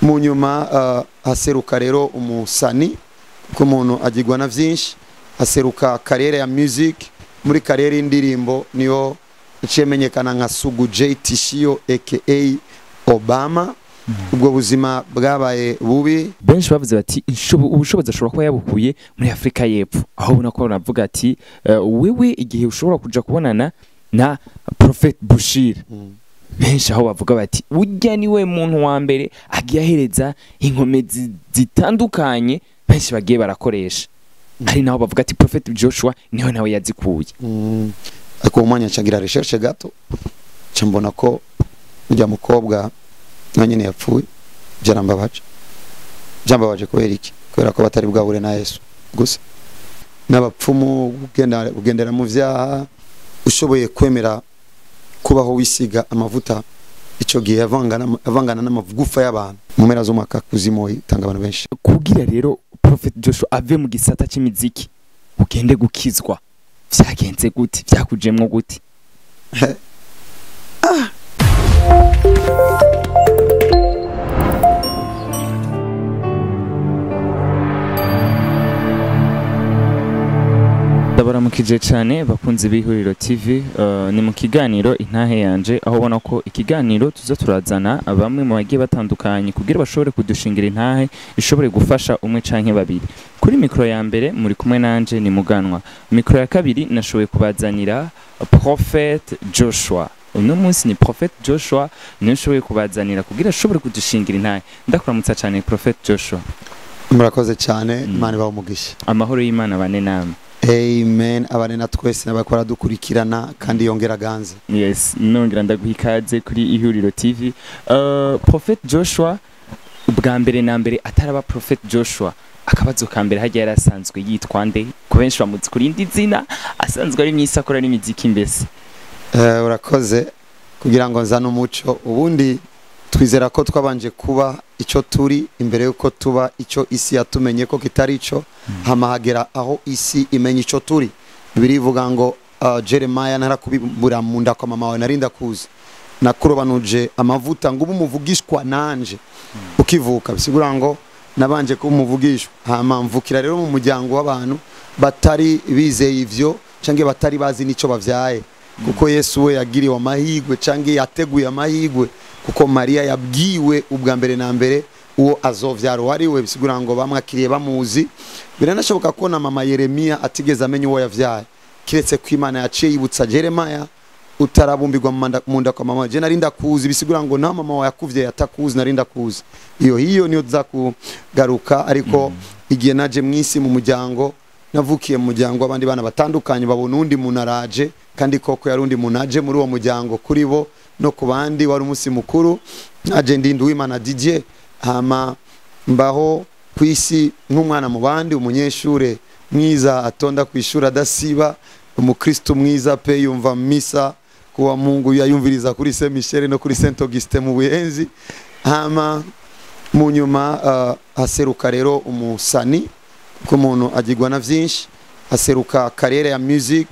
Mu nyuma haseruka rero umusani, kuko umuntu agirwa na vyinshi, haseruka carrière ya music. Muri carrière y'indirimbo niyo yaciye menyekana nka Sugu J Tishio aka Obama. Ubwo buzima bwabaye bubi. Benshi bavuze bati ubushobozi ashobora kuba yabukuye muri Afrika y'Epfo, aho ubona ko baravuga ati wewe igihe ushobora kuja kubonana na Prophet Bushir. Benshi aho bavuga bati urya niwe muntu wa mbere agiye ahereza inkomezi zitandukanye benshi bagiye barakoresha. Ari naho bavuga ati Prophet Joshua niho nawe yazikuye. Ariko umwanya ncagira recherche gato, nca mbona ko urya mukobwa na nyine yapfuye. Byarambabaje. Byambabaje kubera iki? Kubera ko batari bwahure na Yesu gusa. N'abapfumu kugendera mu vyaha, ushoboye kwemera kubaho wisiga amavuta ico gihe avangana n'amagufa y'abantu. Mu mpera z'umwaka kuzimu itanga abantu benshi. Kugira rero Prophet Joshua ave mu gisata c'imiziki ugende gukizwa, vyagenze gute? Vyakujemwo gute? Ndabaramukije cyane bakunzi b'Ihuriro TV, ni mu kiganiro Intahe Yanje, aho ubona ko ikiganiro tuza turazana bamwe mu bagiye batandukanye kugira bashobore kudushingira intahe ishobore gufasha umwe canke babiri. Kuri mikro ya mbere muri kumwe nanje ni Muganwa. Mikro ya kabiri nashoboye kubazanira Prophet Joshua. Uno munsi ni Prophet Joshua niwe nshoboye kubazanira kugira ashobore kudushingira intahe. Ndakuramutsa cyane Prophet Joshua. Murakoze cyane, Imana ibahe umugisha. Amahoro y'Imana bane namwe. Amen. Abane na twese n'abakora dukurikirana kandi yongera ganze. Yes, nongera ndaguha ikaze kuri Ihuriro TV. Prophet Joshua ubwa mbere na mbere ataraba Prophet Joshua, akabazo ka mbere hajya yarasanzwe yitwa nde? Ko benshi bamuzi kuri indi zina, asanzwe ari mwisi akora n'imiziki mbese. Urakoze kugira ngo nzane umuco. Ubundi twizera ko twabanje kuba ico turi imbere yuko tuba ico isi yatumenye ko kitari ico, hama hagera aho isi imenye ico turi. Bibiliya ivuga ngo Jeremiah narakubibura mu nda kwa mama wawe narinda kuza, nakurobanuje amavuta ngo ube umuvugishwa nanje ukivuka. Bisigura ngo nabanje kuba umuvugishwa, hama mvukira rero mu muryango w'abantu batari bizeye ivyo canke batari bazi nico bavyaye, kuko Yesu we yagiriwe amahigwe canke yateguye amahigwe, kuko Maria yabwiwe ubwa mbere na mbere uwo azovyara uwo ari we. Bisigura ngo bamwakiriye bamuzi. Biranashoboka ko na mama Yeremia atigeze amenya uwo yavyaye, kiretse ko Imana yaciye yibutsa Jeremiah utarabumbirwa mu nda kwa mama je narinda kuzi. Bisigura ngo na mama wawe yakuvye yatakuzi, narinda kuzi. Iyo hiyo niyo tuza kugaruka. Ariko igihe naje mwisi mu muryango, navukiye mu muryango abandi bana batandukanye babona undi muntu araje, kandi koko yari undi muntu aje muri uwo muryango kuri bo no ku bandi wari umunsi mukuru. Naje ndi Nduwimana Didier, hama mbaho kwisi nk'umwana mu bandi, umunyeshure mwiza atonda kwishura adasiba, umukristo mwiza pe, yumva misa kuwa Mungu yayumviriza kuri Saint Michel no kuri Saint Augustin mu Buyenzi. Hama mu nyuma haseruka rero umusani, kuko umuntu agirwa na vyinshi, haseruka carrière ya music.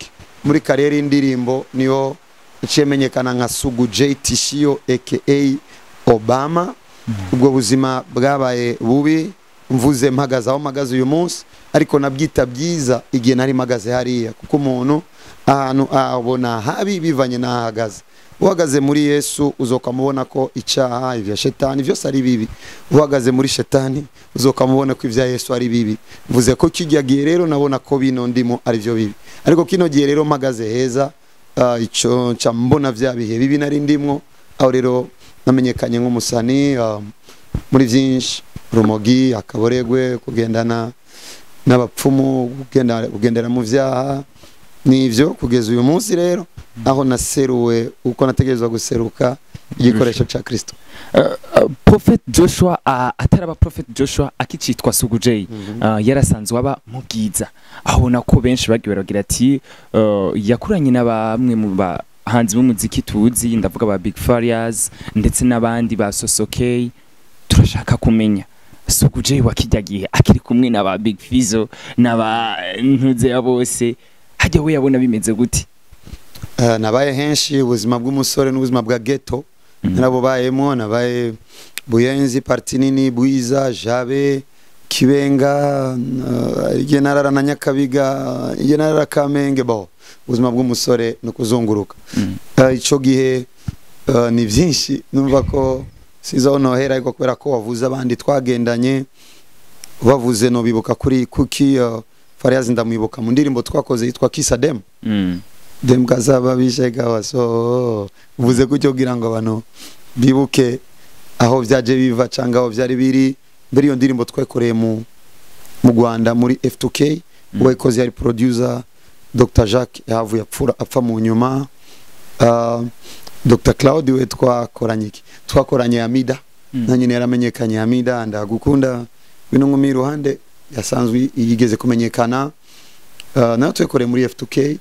Muri carrière y'indirimbo niyo yaciye menyekana nka Sugu J Tishio aka Obama. Ubwo buzima bwabaye bubi, mvuze mpagaze aho mpagaze uyu munsi, ariko nabyita byiza igihe nari mpagaze hariya, kuko umuntu ahantu abona habi bivanye n'ahagaze. Uhagaze muri Yesu uzokamubona ko icaha ivya shetani vyose ari bibi, uhagaze muri shetani uzokamubona ko ivya Yesu ari bibi. Mvuze ko kijya gihe rero nabona ko bino ndimo ari vyo bibi, ariko kino gihe rero mpagaze heza, ico nca mbona vya bihe bibi nari ndimwo. Aho rero namenyekanye nk'umusani muri vyinshi, rumogi, akaboregwe, kugendana n'abapfumu, kugendera mu vyaha, nivyo kugeza uyu munsi rero aho naseruwe uko nategerezwa guseruka igikoresho ca Kristo. Prophet Joshua ataraba Prophet Joshua akicitwa Sugu J, yarasanzwe aba mu bwiza, aho nako benshi bagiye baragira ati yakuranye na bamwe mu bahanzi b'umuziki tuzi, ndavuga ba Big Farious ndetse n'abandi ba Sosokey. Turashaka kumenya Sugu J wa kijya gihe akiri kumwe na ba Big Fizzo n'aba ntuze bose, hajya we yabona bimeze gute? Nabaye henshi ubuzima bw'umusore n'ubuzima bwa ghetto narabubayemo, nabaye Buyenzi parti nini, Bwiza, Jabe, Kibenga, igihe narara na Nyakabiga, igihe narara Kamenge. Bo ubuzima bw'umusore no kuzunguruka. Ico gihe ni byinshi, numva ko sizo nohera, ariko kubera ko wavuze abandi twagendanye, bavuze no bibuka kuri kuki Fariaz ndamwibuka mu ndirimbo twakoze yitwa Kisa Dem. Dem kazaba bishega waso uvuze gutyo kugira ngo abantu bibuke aho byaje biva cyangwa aho byari biri. Mbere iyo ndirimbo twakoreye mu Rwanda muri F2K, uwayikoze yari producer Dr Jacques, yahavuye apfa mu nyuma. Dr Claude we twakoranye iki, twakoranye Amida, na nyine yaramenyekanye Amida ndagukunda bino nkumi iruhande yasanzwe yigeze kumenyekana. Nayo twakoreye muri F2K.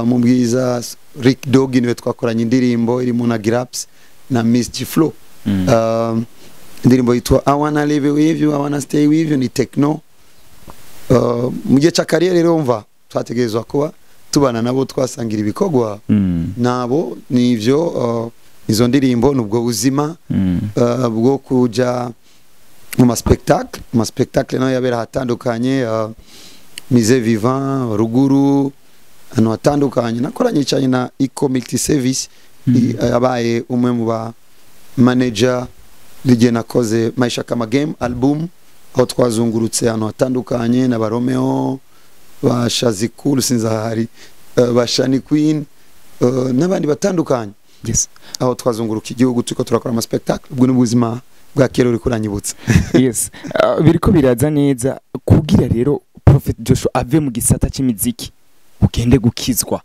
Mu Bwiza Rick Dog niwe twakoranye indirimbo irimo na Graps na Miss G Flow. Indirimbo yitwa I wanna live with you, I wanna stay with you, ni techno. Mu gihe cya kariyeri rero mva twategerezwa kuba tubana nabo, twasangira ibikorwa nabo, nivyo izo ndirimbo nubwo buzima bwo kuja mu ma spectacle. Mu ma spectacle nayo yabera hatandukanye, Musée Vivant ruguru, ahantu hatandukanye. Nakoranye cyane na Eco Multi Service, yabaye umwe mu ba manager n'igihe nakoze Maisha Kama Game album, aho twazungurutse ahantu hatandukanye na ba Romeo, ba Shazikuru sinzahari, ba Shani Queen, n'abandi batandukanye. Yes. Aho twazunguruka igihugu turiko turakora ama spectacle. Ubwo n'ubuzima bwa kera uri kuranyibutsa. Yes. Biriko biraza neza kugira rero Prophet Joshua ave mu gisata c'imiziki ugende gukizwa,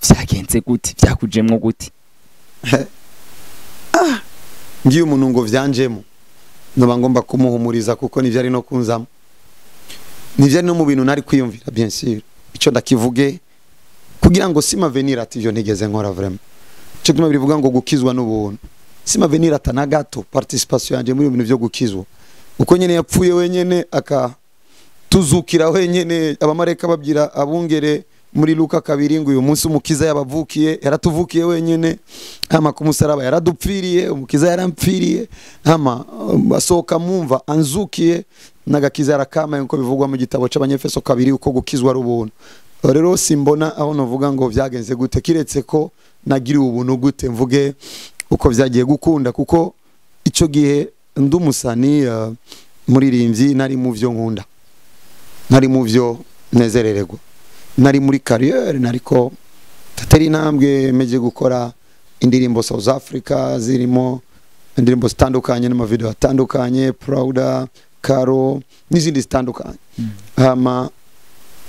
vyagenze gute, vyakujemwo gute? Ngiye umuntu ngo vyanjemo noba ngomba kumuhumuriza, kuko nivyo ari no kunzamo, nivyo ari no mu bintu nari kwiyumvira. Bien sûr ico ndakivuge kugira ngo sima venir ati ivyo ntigeze nkora vraiment. Ico gituma birivuga ngo gukizwa n'ubuntu, sima venir ata na gato participation yanje muri ibintu vyo gukizwa, uko nyene yapfuye wenyene akatuzukira wenyene. Abamareka babwira abungere muri Luka 2 ngo uyu munsi umukiza yabavukiye, yaratuvukiye wenyene, hama ku musaraba yaradupfiriye, umukiza yarampfiriye, hama basohoka mumva anzukiye nagakiza yarakama, nkuko bivugwa mu gitabo c'Abanyefeso 2 uko gukizwa ari ubuntu. Rero simbona aho novuga ngo vyagenze gute, kiretse ko nagiriwe ubuntu gute mvuge uko vyagiye gukunda, kuko ico gihe ndumusani muririmbyi nari mu vyo nkunda, nari mu vyo nezerererwa, nari muri carrière, nariko tatari intambwe meje gukora indirimbo South Africa zirimo indirimbo zitandukanye n'amavideo atandukanye, Prouda, Caro n'izindi zitandukanye. Hama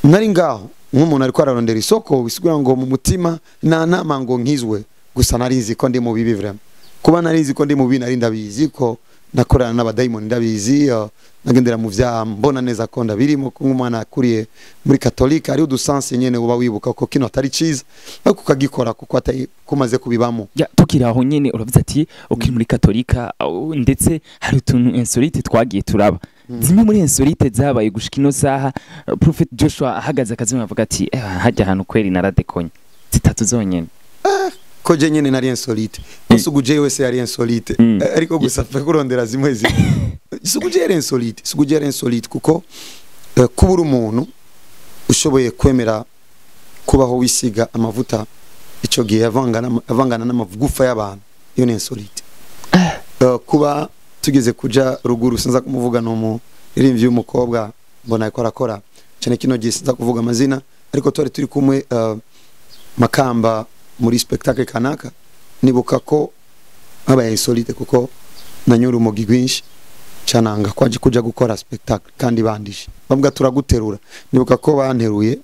nari ngaho nk'umuntu ariko ararondera isoko, bisigura ngo mu mutima nta nama ngo nkizwe, gusa nari nzi ko ndi mu bibi vraiment. Kuba nari nzi ko ndi mu bibi, nari ndabizi ko nakorana n'abadayimoni, ndabizi nagendera mu vyaha, mbona neza ko ndabirimo, ko nk'umwana akuriye muri katolika ari udusansi nyene uba wibuka ko kino atari ciza, ariko ukagikora kuko atari kumaze kubibamo. Ya, tukiri aho nyene uravuze ati ukiri muri katolika, ndetse hari utuntu insolite twagiye turaba. Zimwe muri insolite zabaye gushika ino saha, Prophet Joshua ahagaze akazima avuga ati hajya ahantu kweri naradekonye, zitatu zonyene. Ko je nyene nari insolite, Suguje wese yari insolite, ariko gusa kurondera zimwe zimwe. Suguje yari insolite, Suguje yari insolite kuko kubura umuntu ushoboye kwemera kubaho wisiga amavuta ico gihe avangana n'amagufa y'abantu, iyo ni insolite. Kuba tugeze kuja ruguru, sinza kumuvuga no mu rimvyi w'umukobwa mbona ariko arakora cyane kino gihe, sinza kuvuga amazina, ariko twari turi kumwe Makamba muri spectacle kanaka, nibuka ko habaye insolite kuko nanyura umugi gwinshi cananga kwaje kuja gukora spectacle kandi bandishe bambwa turaguterura. Nibuka ko banteruye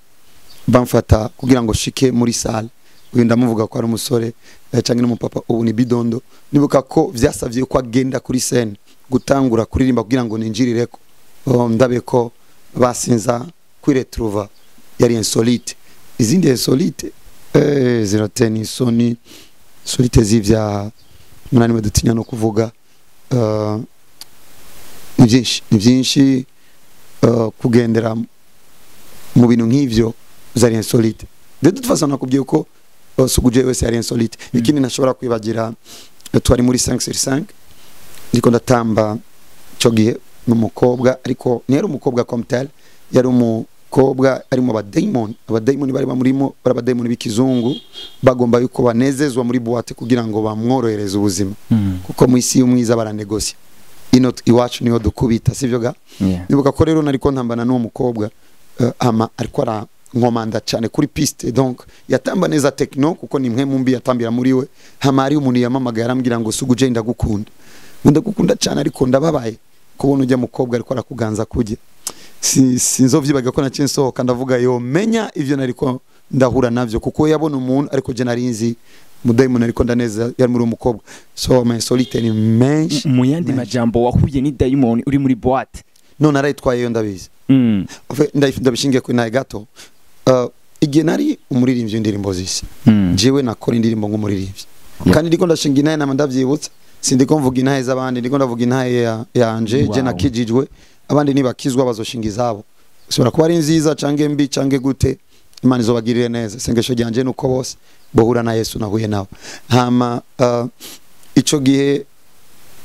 bamfata kugira ngo shike muri salle, uyu ndamuvuga ko ari umusore canke n'umupapa ubu ni bidondo. Nibuka ko vyasavye ko agenda kuri scène gutangura kuririmba kugira ngo ninjirireko, ndabe ko basinza kwiretrouva, yari insolite. Izindi insolite zirateni isoni, insolite z'ivyaha munani dutinya no kuvuga, ni byinshi, ni byinshi. Kugendera mu bintu nk'ivyo zari insolite. De toute façon nakubwiye ko Suguje wese yari insolite. Ikindi nashobora kwibagira, twari muri 5 sur 5 Ndiko ndatamba ico gihe n'umukobwa, ariko ntiyari umukobwa comme tel, yari umukobwa arimo abadayimoni. Abadayimoni bari bamurimo, bari abadayimoni b'ikizungu, bagomba yuko banezezwa muri boîte kugira ngo bamworohereze ubuzima, kuko mu isi y'umwiza baranegosia, ino iwacu niho dukubita, sivyo ga? Yeah. Nibuka ko rero nariko ntambana n'uwo mukobwa, ama ariko arankomanda cyane kuri piste, donc yatamba neza techno kuko ni mwe mumbi yatambira muri we. Hama hari umuntu yamamagaye arambwira ngo: "Sugu je ndagukunda, ndagukunda cyane, ariko ndababaye kubona ujya mukobwa ariko arakuganza kujya." Si sinzovyibaga ko naciye nsohoka, ndavuga yo menya ivyo nariko ndahura navyo, kuko yabona umuntu, ariko je narinzi mudayimoni ariko ndaneza yari muri uwo mukobwa. So ama insolite ni menshi. Mu yandi Menshi. majambo, wahuye ni dayimoni uri muri boîte? None arayitwayeyo, ndabizi. En fait, ndabishingiye kuri naye gato. Igihe nari umuririmbyi w'indirimbo z'isi, jewe nakora indirimbo nk'umuririmbyi. Kandi ndiko ndashinga intahe, nama ndavyibutsa, sindiko mvuga intahe z'abandi, ndiko ndavuga intahe yanje. Je nakijijwe, abandi nibakizwa bazoshinga izabo, ushobora kuba ari nziza cange mbi cange gute, Imana izobagirire neza. Isengesho ryanje nuko bose bohura na Yesu nahuye nawe. Hama ico gihe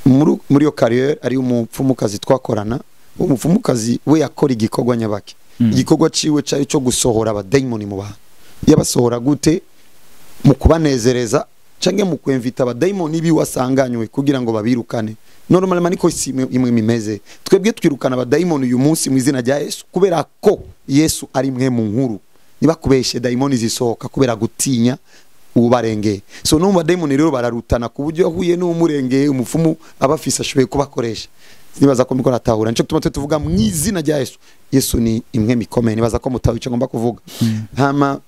muri iyo carrière ari umupfumukazi twakorana. Uwo mupfumukazi we yakora igikorwa nyabaki. Igikorwa ciwe cari cyo gusohora abadayimoni mu bantu. Yabasohora gute? Mu kubanezereza canke mu kwemvita abadayimoni biwe asanganywe kugira ngo babirukane. Normalement niko isi imwe imeze. Twebwe twirukana abadayimoni uyu munsi mu izina rya Yesu, kubera ko Yesu ari mwe mu nkuru. Ntibakubeshe, dayimoni zisohoka kubera gutinya ubarengeye. So no mu badayimoni rero bararutana, ku buryo yahuye n'umurengeye, umupfumu aba afise ashoboye kubakoresha. Nibaza ko muriko natahura. Nico gituma twe tuvuga mu izina rya Yesu. Yesu ni imwe mikomeye. Nibaza ko mutawe ico ngomba kuvuga. Hama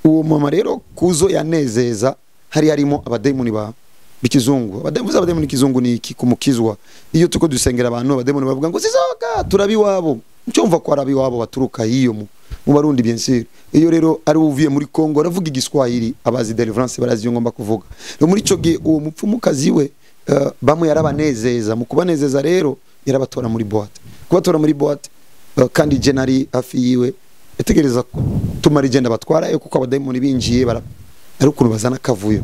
uwo mama rero kuzo yanezeza hari harimo abadayimoni ba bikizungu. Abadayimoni kizungu ni iki kumukizwa. Iyo tuko dusengera abantu, abadayimoni bavuga ngo sizoka turabi wabo. Cyumva ko arabi wabo baturuka hiyo mu Barundi, bien sûr. Iyo rero ari uvuye muri Congo aravuga igiswahili, abazi deliverance barazi iyo ngomba kuvuga. Rero muri ico gihe uwo mupfumukazi we, bamwe yarabanezeza. Mu kubanezeza rero yarabatora muri boîte, kubatora muri boîte, kandi je nari hafi yiwe, yategereza tumara igenda batwarayo, kuko abadayimoni binjiye bara ari ukuntu bazana akavuyo,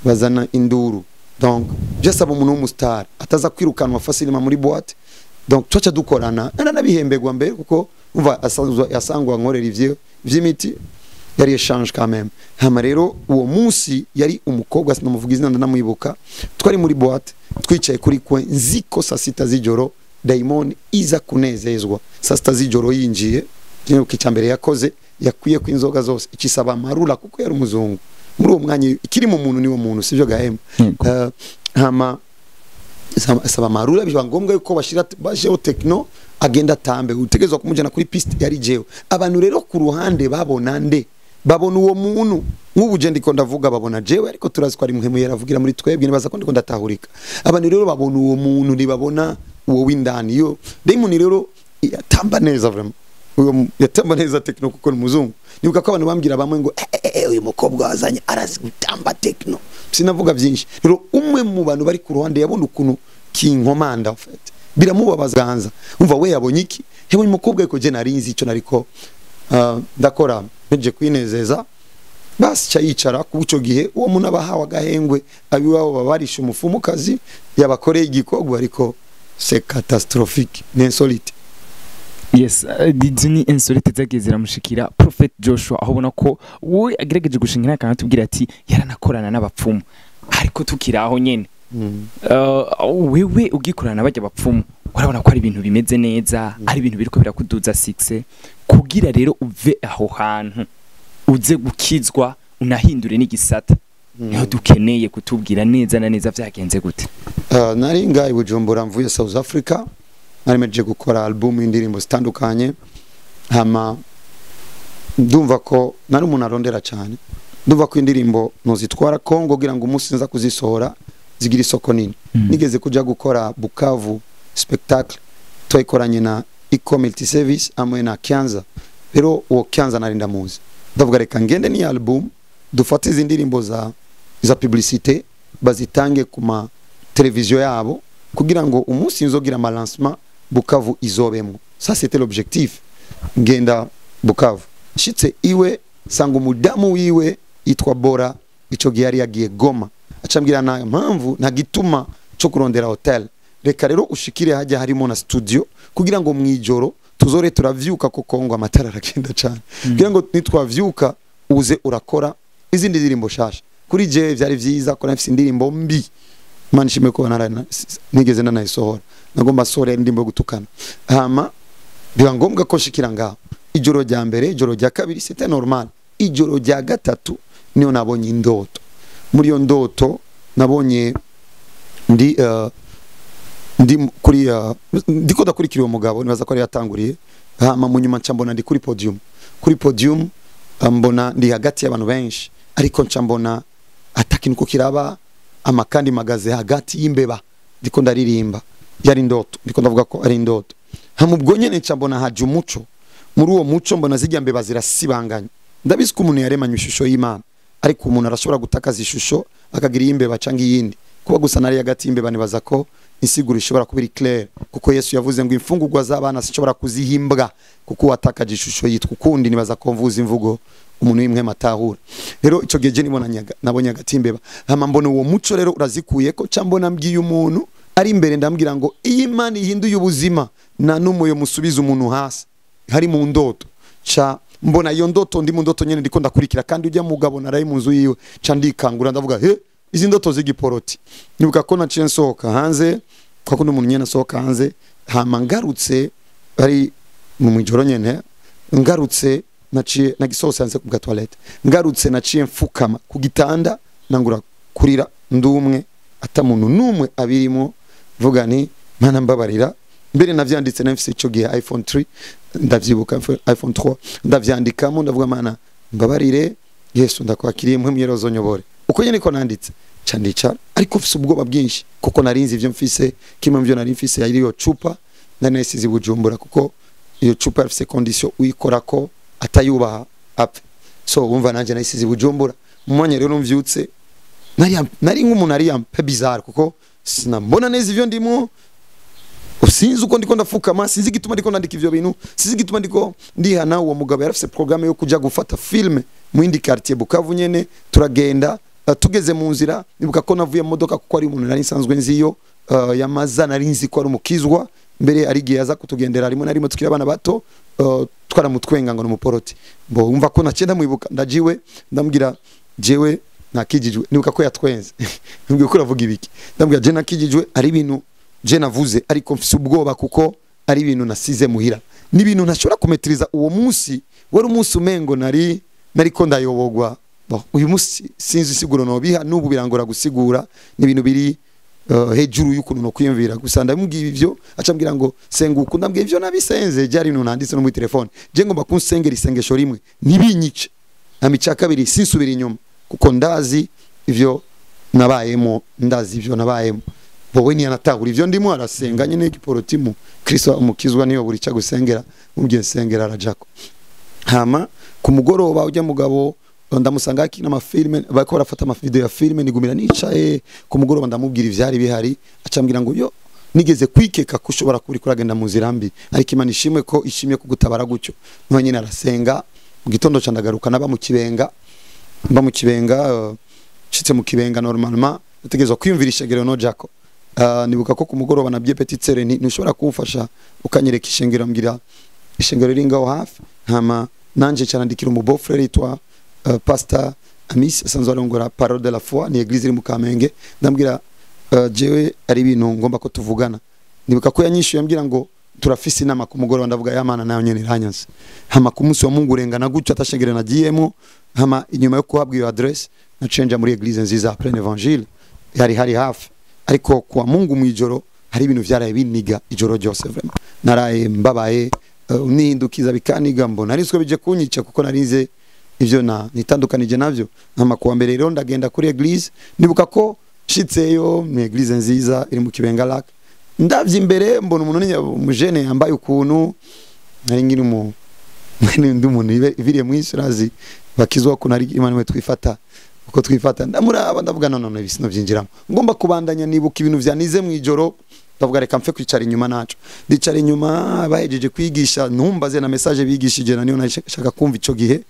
bazana induru. Donc byasaba umuntu w'umustar ataza kwirukanwa facilement muri boîte. Donc twaca dukorana, naranabihembegwa mbere, kuko umva asangwa nkorera ivyo vy'imiti, yari échange quand même. Hama rero uwo munsi yari umukobwa, sinamuvuga izina, ndanamuibuka. Twari muri boîte, twicaye kuri coin, nziko saa 6 z'ijoro dayimoni iza kunezezwa. Saa 6 z'ijoro yinjiye, nibuka icya mbere yakoze, yakwiye ko inzoga zose icisaba amarula, kuko yari umuzungu muri uwo mwanya. Ikiri mu muntu niwo muntu, sivyo gahema? Yego. Hama saba amarula, biba ngombwa yuko bashira bashireho techno, agenda atambe, utegerezwa kumujana kuri piste yari jewe. Abantu rero ku ruhande babona nde? Babona uwo muntu. Nk'ubu je ndiko ndavuga, babona jewe, ariko turazi ko ari muhemu yaravugira muri twebwe. Nibaza ko ndiko ndatahurika. Abantu rero babona uwo muntu, ntibabona uwo w'indani. Iyo demoni rero yatamba neza vraiment, uwo yatamba neza techno kuko ni umuzungu. Nibuka ko abantu bambwira bamwe ngo: "Eh, eh, eh, uyu mukobwa wazanye arazi gutamba techno." Sinavuga byinshi. Rero umwe mu bantu bari ku ruhande yabona ukuntu kinkomanda, en fait biramubabaza. Ganza umva, we yabonye iki? Yabonye umukobwa, ariko je nari nzi icyo nariko ndakora. Mpejeje kwinezeza, basi ca yicara. Ku ico gihe uwo muntu aba ahawe agahengwe, abiwabo babarisha umufumukazi yabakoreye igikorwa, ariko c'est catastrophique, ni insolite. Yes, izi ni insolite zagiye ziramushikira Prophet Joshua, aho ubona ko we agerageje gushinga inama atubwira ati yaranakorana n'abapfumu. Ariko tukiri aho nyene, wewe ugikorana bajya bapfumu, urabona ko ari ibintu bimeze neza, ari ibintu biriko birakuduza 6, kugira rero uve aho hantu uze gukizwa unahindure n'igisata, niho dukeneye kutubwira neza na neza vyagenze gute. Nari ngaha i Bujumbura mvuye South Africa, nari mejeje gukora album y'indirimbo zitandukanye. Hama ndumva ko nari umuntu arondera cyane, ndumva ko indirimbo nozitwara Congo kugira ngo umunsi nza kuzisohora zigira isoko nini. Nigeze kuja gukora Bukavu spectacle, twayikoranye na Eco Multi Service hamwe na Kianza. Rero uwo Kianza nari ndamuzi, ndavuga reka ngende ni album, dufate izi ndirimbo za publicité, bazitange ku ma televiziyo yabo kugira ngo umunsi nzogira ama lancement Bukavu izobemo. Ça, c'était l'objectif. Ngenda Bukavu, nshitse iwe sanga umudamu wiwe yitwa Bora, ico gihe yari yagiye Goma. Acambwira nta mpamvu, nta gituma cyo kurondera hotel. Reka rero ushikire hajya harimo na studio kugira ngo mwijoro tuzore turavyuka, kuko ngo amatara aragenda cyane, kugira ngo nitwavyuka uze urakora izindi ndirimbo shasha. Kuri je vyari vyiza ko nafise indirimbo mbi, Imana ishimwe ko nigeze nanayisohora, nagomba sohora indirimbo yo gutukana. Hama biba ngombwa ko shikira ngaho ijoro rya mbere, ijoro rya kabiri c'était normal. Ijoro rya gatatu niyo nabonye indoto. Muri iyo ndoto nabonye ndi ndi kuri ndiko ndakurikira uwo mugabo, nibaza ko ari yatanguriye. Hama mu nyuma nca mbona ndi kuri podium, kuri podium mbona ndi hagati y'abantu benshi, ariko nca mbona atakintu ko kiraba, amakandi magaze hagati y'imbeba, ndiko ndaririmba. Yari indoto, ndiko ndavuga ko ari indoto. Hama ubwo nyene nca mbona haje umuco, muri uwo muco mbona zijya mbeba zirasibanganya. Ndabizi ko umuntu yaremanye ishusho y'Imana, ariko umuntu arashobora gutakaza ishusho akagira imbeba cyangwa iyindi. Kuba gusa nari hagati y'imbeba nibaza ko insiguro ishobora kuba iri claire, kuko Yesu yavuze ngo imfungurwa z'abana sinshobora kuzihimbwa, kuko watakaje ishusho yitwa ukundi. Nibaza ko mvuze imvugo umuntu w'imwe matahura. Rero ico gihe je nabonye hagati y'imbeba, hama mbona uwo muco rero urazikuye ko ca mbona mbwiye umuntu ari imbere, ndambwira ngo iyi Imana ihinduye ubuzima na n'umuyo musubiza umuntu hasi. Hari mu ndoto, ca mbona iyo ndoto, ndi mu ndoto nyene ndiko ndakurikira, kandi ujya mugabo naraye mu nzu yiwe. Ca ndikangura ndavuga he izi ndoto z'igiporoti. Nibuka ko naciye nsohoka hanze, kwa kundi umuntu nyene asohoka hanze. Hama ngarutse ari mu mwijoro nyene, ngarutse naciye nagisohotse hanze ku toilette, ngarutse naciye mfukama ku gitanda nangura kurira ndumwe, ata muntu numwe abirimo, vuga nti Mana mbabarira. Mbere navyanditse nafise ico gihe iPhone 3, ndavyibuka iPhone 3, ndavyandikamo ndavuga Mana mbabarire, Yesu ndakwakiriye mwe myerozo nyobore. Uko nyene ko nanditse ca ndicara, ariko mfise ubwoba bwinshi kuko narinzi ivyo mfise. Kimwe mvyo nari mfise yari iyo cupa nari nasize Bujumbura, kuko iyo cupa yarafise condition uyikora ko atayubaha apfe. So wumva nanje nayisize Bujumbura. Mu mwanya rero mvyutse nari nk'umuntu ari un peu bizarre, kuko sinambona neza ivyo ndimo, sinzi uko ndiko ndafukama, sinzi igituma ndiko ndandika ivyo bintu, sinzi igituma ndiko ndihana. Uwo mugabo yarafise programme yo kuja gufata film mu yindi quartier Bukavu nyene. Turagenda, tugeze mu nzira nibuka ko navuye mu modoka, kuko ari umuntu nari nsanzwe nziyo yamaza, nari nzi ko ari umukizwa mbere, ari igihe yaza kutugendera rimwe na rimwe tukiri abana bato, twaramutwenga ngo ni umuporoti. Bo wumva ko naciye ndamwibuka, ndajiwe ndamubwira jewe nakijijwe. Nibuka ko yatwenze, ndamubwira ko uravuga ibiki, ndamubwira je nakijijwe, ari ibintu je navuze, ariko mfise ubwoba kuko ari ibintu nasize muhira, n'ibintu ntashobora kumetiriza. Uwo munsi wari umunsi umengo nari nariko ndayobogwa. Bon, uyu munsi sinzi isiguro nobiha, n'ubu birangora gusigura, ni ibintu biri hejuru y'ukuntu no kwiyumvira. Gusa ndamubwiye ivyo, acambwira ngo senguka, ndambwiye ivyo nabisenze byari ibintu nanditse no muri telefone, je ngomba kunsengera isengesho rimwe ntibinyice, amica kabiri sinsubira inyuma, kuko ndazi ivyo nabayemo, ndazi ivyo nabayemo. Wowe ntiyanatahura ivyo ndimo, arasenga nyene igiporotimu Kristo umukizwa niyo buri cya gusengera, mubwiye sengera arajako. Hama ku mugoroba ujya mugabo ndamusanga akina amafilme, bariko barafata amavideo ya filme, nigumira nicaye. Ku mugoroba ndamubwira ivyari bihari, acambwira ngo yo nigeze kwikeka ko ushobora kuba uriko uragenda mu nzira mbi, ariko Imana ishimwe ko ishimye kugutabara gutyo. Niho nyene arasenga. Mu gitondo ca ndagaruka naba mu Kibenga, mba mu Kibenga, nshitse mu Kibenga normalement nategerezwa kwiyumvira ishengero no jako. Nibuka ko ku mugoroba nabwiye petite sœur nti ntushobora kumfasha ukanyereka ishengero, mbwira ishengero riri ngaho hafi. Hama nanje carandikira umu beau frère yitwa Pastor Amis, asanzwe arongora Parole de la Foi, ni église iri mu Kamenge. Ndambwira jewe ari ibintu ngomba ko tuvugana. Nibuka ko yanyishuye ambwira ngo turafise inama ku mugoroba, ndavuga ya Mana nayo nyene iranyanse. Hama ku munsi wa Mungu urengana gutyo atashengere nagiyemo. Hama inyuma yo kuhabwa iyo adresse nacenja muri église nziza Plein Évangile yari hari hafi. Ariko kwa Mungu mwijoro hari ibintu vyaraye biniga ijoro ryose, vraiment naraye mbabaye, nihindukiza bikaniga, mbona nariswe bije kunyica kuko narize ivyo na nitandukanije navyo. Hama kuwa mbere rero ndagenda kuri église, nibuka ko nshitseyo ni église nziza iri mu Kibenga Lac. Ndavye imbere mbona umuntu umujene yambaye ukuntu nari ngiri mu ndi umuntu iviriye mw'isurazi bakizwa ko nari Imana imwe twifata uko twifata. Ndamuraba ndavuga no no ibisino byinjiramo, ngomba kubandanya nibuka ibintu vyanize mwijoro. Ndavuga reka mfe kwicara inyuma, naco ndicara inyuma bahejeje kwigisha, ntumbaze na message bigishije na niyo nashaka kumva ico gihe.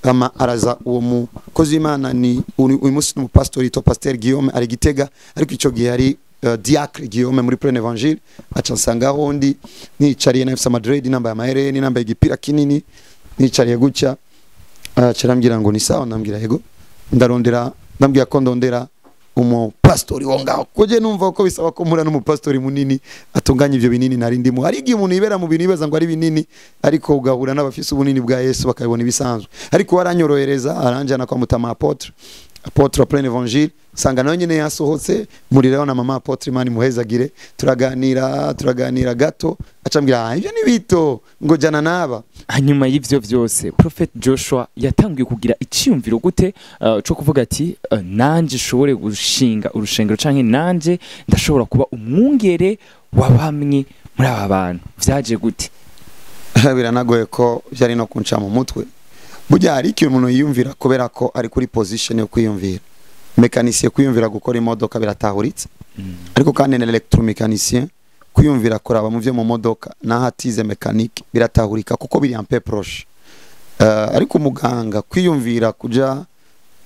Ama araza uwo mukozi w'Imana, ni uyu munsi ni umupastori yitwa Pasteur Guillaume ari Gitega, ariko ico gihe ari Diacre Guillaume muri Plein Evangile, aca nsanga aho ndi nicariye, nafise amadread, nambaye amahereni, nambaye igipira kinini, nicariye gutya. Aca arambwira ngo ni sawa, ndambwira yego, ndarondera, ndambwira ko ndondera umupastori wo ngaho, kuje numva ko bisaba ko mpura n'umupastori munini atunganya ivyo binini nari ndimo. Hari igihe umuntu yibera mu bintu yibaza ngo ari binini, ariko ugahura n'abafise ubunini bwa Yesu bakabibona ibisanzwe. Ariko waranyorohereza, aranjana kwa Mutama Apôtre Plein Evangile, sanga nawe nyene yasohotse muriraho na mama Apôtre, Imana imuhezagire, turaganira gato, acambwira ibyo ni bito ngo jana naba. Hanyuma y'ivyo vyose Prophet Joshua yatangiye kugira iciyumviro gute cyo kuvuga ati nanje shobore gushinga urushengero canke nanje ndashobora kuba umwungere wa bamwe muri aba bantu? Vyaje gute? Biranagoye ko byari no kunca mu mutwe. Burya hari ikintu umuntu yiyumvira kubera ko ari kuri position yo kwiyumvira. Mécanicien kwiyumvira gukora imodoka biratahuritse, ariko kandi na électromécanicien kwiyumvira kuraba mu vyo mu modoka naho atize mécanique biratahurika kuko biri un peu proche. Ariko umuganga kwiyumvira kuja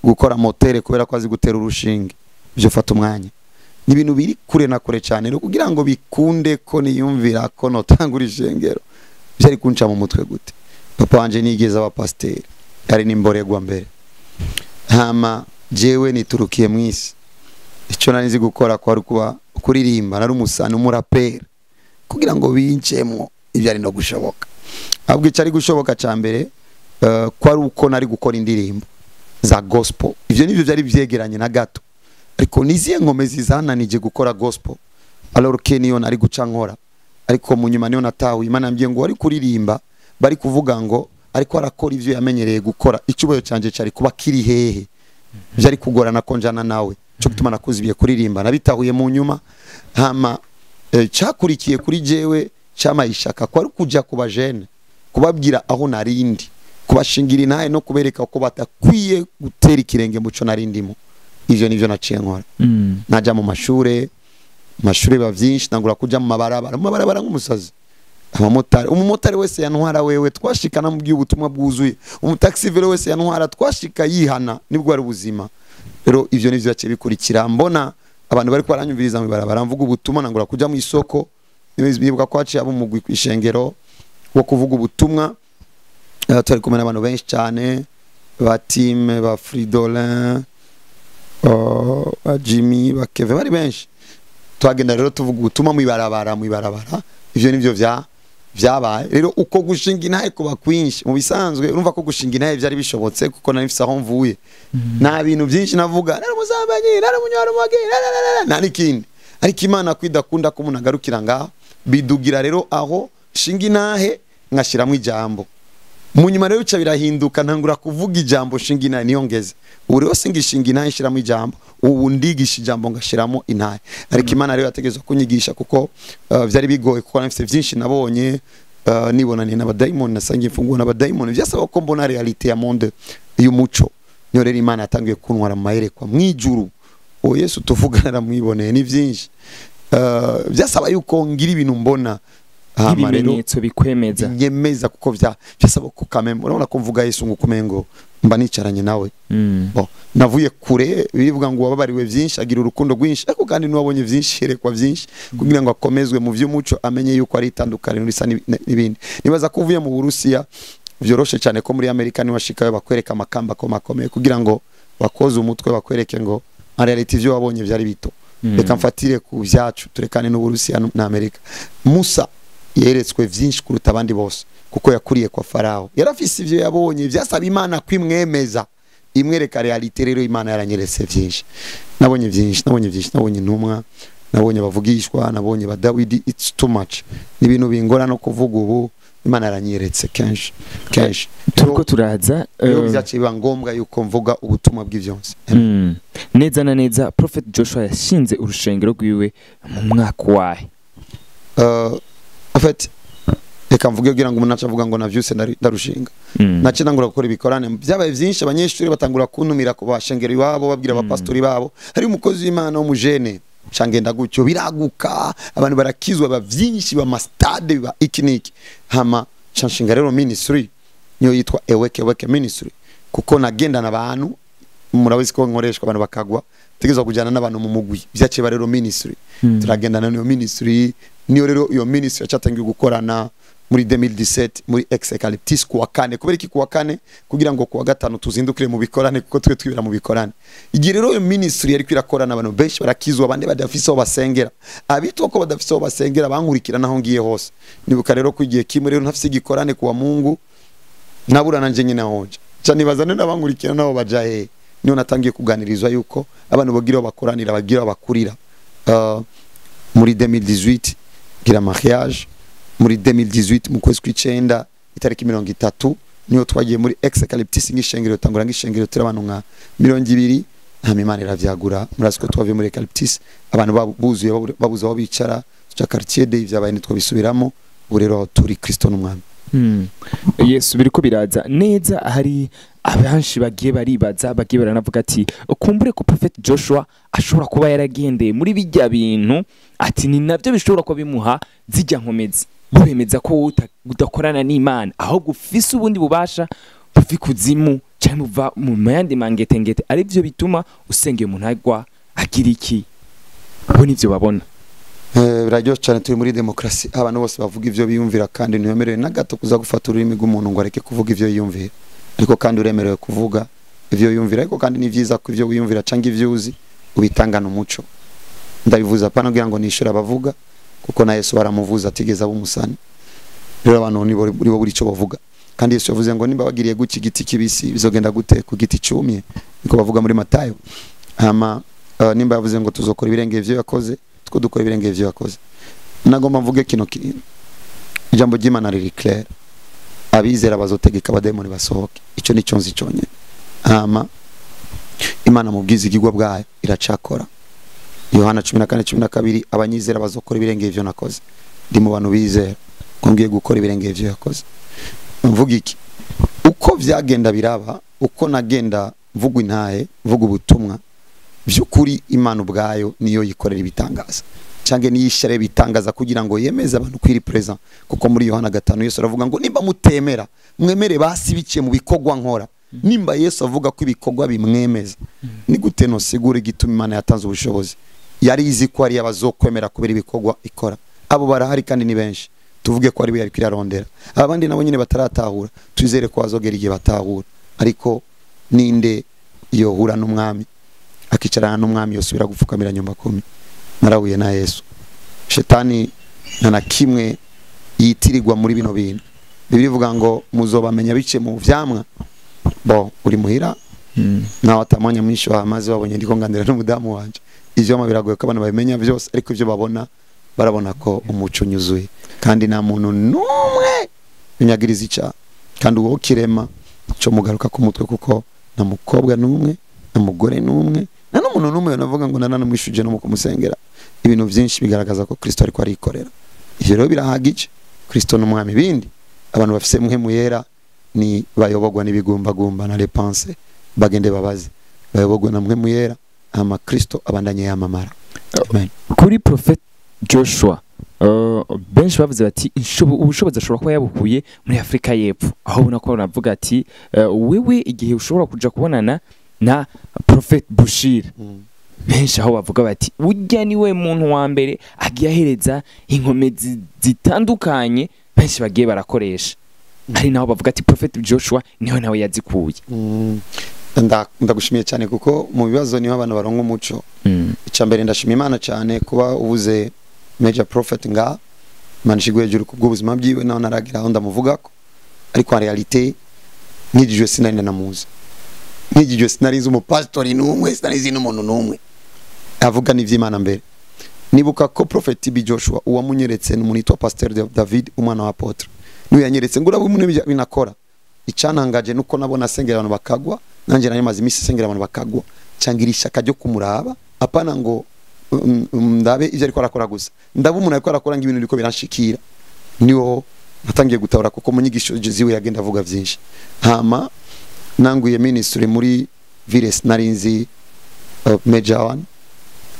gukora motere kubera ko azi gutera urushinge byo fata umwanya, ni ibintu biri kure na kure cyane. Rero kugira ngo bikunde ko niyumvira ko notangura ishengero byari kunca mu mutwe gute? Papa wanje nigeze aba pasteur, yari nimboregwa mbere, hama jewe niturukiye mwisi, icyo nari nzi gukora kwari kuba kuririmba, nari umusana umuraperi. Kugira ngo bincemwo ibyo ari no gushoboka, ahubwo icyo ari gushoboka ca mbere kwari uko nari gukora indirimbo za gospel. Ivyo nivyo byari vyegeranye na gato, ariko niziye nkomezi zananije gukora gospel alors que niyo nari guca nkora. Ariko mu nyuma niyo natahuye Imana yambwiye ngo wari kuririmba bari kuvuga ngo ariko arakora ivyo yamenyereye gukora, icyubahiro canje cari kuba kiri hehe? Byari kugorana ko njana nawe, cyo gutuma nakuzibiye kuririmba, nabitahuye mu nyuma. Hama cyakurikiye kuri jewe cyamaye ishaka kwari kuja kuba jeune, kubabwira aho narindi, kubashingira intahe no kubereka ko batakwiye gutera ikirenge muco narindimo. Ivyo nivyo naciye nkora. Naja mu mashure biba vyinshi, nangura kuja mu mabarabara, nk'umusazi. Abamotari, umumotari wese yantwara wewe twashikana mu by'ubutumwa bwuzuye, umutaxi velo wese yantwara twashika yihana, nibwo ari ubuzima. Rero ivyo nivyo yaciye bikurikira, mbona abantu bari kwaranyumviriza mu barabara mvuga ubutumwa, nangura kuja mu isoko. Nibuka ko haciye abo mugwi kwishengero wo kuvuga ubutumwa, twari kumwe n'abantu benshi cyane, ba Tim, ba Fridolin, ba Jimmy, ba Kevin, bari benshi. Twagenda rero tuvuga ubutumwa mu ibarabara. Ivyo nivyo vyabaye. Rero uko gushinga intahe kuba kwinshi mu bisanzwe, urumva ko gushinga intahe byari bishobotse kuko nari mfise aho mvuye, nta bintu byinshi navuga, nari umusambanyi, nari umunywarumogi, nta n'ikindi. Ariko Imana kwidakunda ko umuntu agarukira ngaho, bidugira rero aho shinga intahe nkashiramwo ijambo. Mu nyuma rero bica birahinduka, ntangura kuvuga ijambo shinga intahe niyo ngeze. Ubu rero singishinga intahe nshiramo ijambo, ubu ndigisha ijambo ngashiramo intahe. Ariko Imana rero yategerezwa kunyigisha kuko vyari bigoye, kuko nafise vyinshi nabonye, nibonaniye n'abadayimoni, nasangiye imfunguro n'abadayimoni, vyasaba ko mbona realite ya monde y'umuco. Niyo rero Imana yatangiye kuntwara mu mayerekwa mwijuru, uwo Yesu tuvugana aramwiboneye, ni vyinshi. Vyasaba yuko ngira ibintu mbona ibimenyetso bikwemeza, binyemeza, kuko vyasaba ko kameme urabona ko mvuga Yesu ngo kumengo mba nicaranye nawe. Bon, navuye kure, bivuga ngo wababariwe vyinshi agira urukundo rwinshi, ariko kandi n'uwabonye vyinshi yerekwa vyinshi kugira ngo akomezwe mu vy'umuco, amenye yuko ari itandukaniro risa n'ibindi. Nibaza ko uvuye mu Burusiya vyoroshe cyane ko muri Amerika niwashikayo bakwereka amakamba ko makomeye kugira ngo bakoze umutwe, bakwereke ngo en reality ivyo wabonye vyari bito. Reka mfatire ku vyacu, turekane n'Uburusiya na Amerika. Musa yeretswe vyinshi kuruta abandi bose kuko yakuriye kwa Farao, yarafise ivyo yabonye vyasaba Imana kwimwemeza, imwereka realite. Rero Imana yaranyeretse vyinshi, nabonye vyinshi, nabonye intumwa, nabonye abavugishwa, nabonye ba Dawidi. It's too much, ni ibintu bingora no kuvuga ubu. Imana yaranyeretse kenshi kenshi. Turiko turaza rero byaciye biba ngombwa yuko mvuga ubutumwa bw'ivyonse. Neza na neza Prophet Joshua yashinze urushengero rwiwe mu mwaka wahe? En fait, reka mvuge kugira ngo umuntu acavuga ngo navyuse ndarushinga. Naciye ntangura gukora ibikorane, byabaye vyinshi, abanyeshuri batangura kuntumira ku bashengero iwabo, babwira abapastori babo hari umukozi w'Imana w'umujene, cangenda gutyo biraguka, abantu barakizwa, ba vyinshi, ba mastade, ba iki niki. Hama canshinga rero ministry niyo yitwa Eweke Weke Ministry, kuko nagendana abantu, murabizi ko nkoreshwa abantu bakagwa, Tegezwa kujana n'abantu mu mugwi byaciye rero ministry. Turagendana n'iyo ministry, niyo rero iyo ministry yacatangiye gukorana muri 2017 muri Ex-Eucalyptus kuwa kane. Kubera iki kuwa kane? Kugira ngo kuwa gatanu tuzindukire mu bikorane, kuko twe twibera mu bikorane. Igihe rero iyo ministry yari kwirakorana, abantu benshi barakizwa, abandi badafise aho basengera, abitwa ko badafise aho basengera bankurikira naho ngiye hose. Nibuka rero ko igihe kimwe rero ntafise igikorane kuwa Mungu, nabura nanje nyine honje cyane, nibaza none abankurikira nabo baja he. Niyo natangiye kuganirizwa yuko abantu bagira bakoranira, bagira bakurira. Muri 2018 gira mariage, muri 2018 mu kwezi kw'icenda itariki 30 niyo twagiye muri Ex-Eucalyptus nk'ishengero, tangura nk'ishengero turi abantu nka 20, hama Imana iravyagura. Murazi ko twavuye muri Eucalyptus abantu buzuye babuze aho bicara, tuca quartier de ivyabaye nitwo bisubiramo. Ubu rero turi Kristo n'umwami. Yesu biriko biraza neza. Hari abenshi bagiye baribaza, bagiye baranavuga ati kumbure ko Prophet Joshua ashobora kuba yaragendeye muri bijya bintu, ati ni navyo bishobora kuba bimuha zijya nkomezi, buremeza ko udakorana n'Imana ahubwo ufise ubundi bubasha buvi kuzimu cyangwa buva mu yandi mangetengete, ari byo bituma usengeye umuntu agwa agira iki. Bo nivyo babona. Biraryoshye cyane, turi muri demokrasi, abantu bose bavuga ivyo biyumvira, kandi ntiwemerewe na gato kuza gufata ururimi rw'umuntu ngo areke kuvuga ivyo yiyumvira. Ariko kandi uremerewe kuvuga ivyo yiyumvira, ariko kandi ni vyiza ko ivyo wiyumvira canke ivyo uzi ubitangana umuco. Ndabivuza pana kugira ngo nishura abavuga, kuko na Yesu baramuvuza atigeze aba umusani. Rero abantu nibo buri ico bavuga, kandi Yesu yavuze ngo nimba bagiriye guki igiti kibisi bizogenda gute ku giti cumye, niko bavuga muri Matayo. Hama nimba yavuze ngo tuzokora ibirenge ivyo yakoze, two dukora ibirenge ivyo yakoze. Nagomba mvuge kino kintu, ijambo ry'Imana riri clair, abizera bazotegeka abademoni basohoke, ico nico nzi cyonyine. Hama Imana mu bwizigirwa bwayo iracakora. Yohana 14:12 abanyizera bazokora ibirenge ivyo nakoze. Ndi mu bantu bizera ko ngiye gukora ibirenge ivyo yakoze. Mvuga iki? Uko vyagenda biraba, uko nagenda mvuga intahe, mvuga ubutumwa, byukuri Imana ubwayo niyo yikorera ibitangaza, canke niyishyare bitangaza kugira ngo yemeze abantu kwiri present. Kuko muri Yohana 5 Yesu aravuga ngo nimba mutemera mwemere basi biciye mu bikorwa nkora. Nimba Yesu avuga ko ibikorwa bimwemeza, ni gute no sigura igituma Imana yatanze ubushobozi? Yari izi ko ari abazokwemera kubera ibikorwa ikora. Abo barahari kandi ni benshi, tuvuge ko ari we yari kwirarondera. Abandi nabo nyine bataratahura, twizere ko bazogera igihe batahura. Ariko ninde yohura n'umwami akicarana n'umwami yosubira gupfukamira nyumba kumi? Narahuye na Yesu. Shetani nta kimwe yitirirwa muri bino bintu. Bibiliya ivuga ngo muzobamenya bice mu vyamwa. Bo uri muhira nawe atamwanya mwinshi wamaze wabonye ndiko ngandira n'umudamu wanje. Ivyo biragoye ko abantu babimenya byose, ariko ivyo babona barabona ko umuco nyuzuye, kandi nta muntu numwe unyagiriza ica, kandi uwo kirema cyo mugaruka ku mutwe, kuko nta mukobwa numwe, nta mugore numwe, nta n'umuntu numwe navuga ngo nanamwishuje no mu kumusengera. Ibintu byinshi bigaragaza ko Kristo ariko arikorera. Ivyo rero birahagije. Kristo n'umwami. Bindi abantu bafise muhemu yera ni bayobogwa n'ibigumbagumba na repense, bagende babaze bayobogwa na muhemu yera, ama Kristo abandanye yamamara. Amen. Kuri Prophet Joshua benshi bavuze bati ubushobozi ashobora kuba yabukuye muri Afrika y'Epfo, aho ubona ko baravuga ati wewe igihe ushobora kuja kubonana na Prophet Bushir. Benshi aho bavuga bati urya niwe muntu wa mbere agiye ahereza inkomezi zitandukanye benshi bagiye barakoresha. Ari naho bavuga ati Prophet Joshua niho nawe yazikuye. Ndagushimiye cyane kuko mu bibazo niho abantu baronka umuco. Icambere ndashima Imana cyane kuba ubuze Major Prophet nga manishigwe hejuru kubwo ubuzima byiwe, naho naragira aho ndamuvugako, ariko en realite nkijijwe sinari namuzi, nkijijwe sinari nzi umupastori n'umwe, sinari nzi n'umuntu n'umwe avuga n'ivy'Imana mbere. Nibuka ko Prophet TB Joshua uwamunyeretse n'umuntu witwa Pasteur David, umwana wa Apotre, niwe yanyeretse ngo urabona umuntu binakora. Icanangaje nuko nabona asengera abantu bakagwa, nanje nari maze imisi sengera abantu bakagwa, cangira ishaka ryo kumuraba, apana ngo ndabe ivyo ariko arakora gusa, ndaba umuntu ariko arakora ngo ibintu biriko biranshikira. Niho natangiye gutabara, kuko mu nyigisho ziwe yagenda avuga vyinshi. Hama nanguye ministry muri Vires narinzi Major One,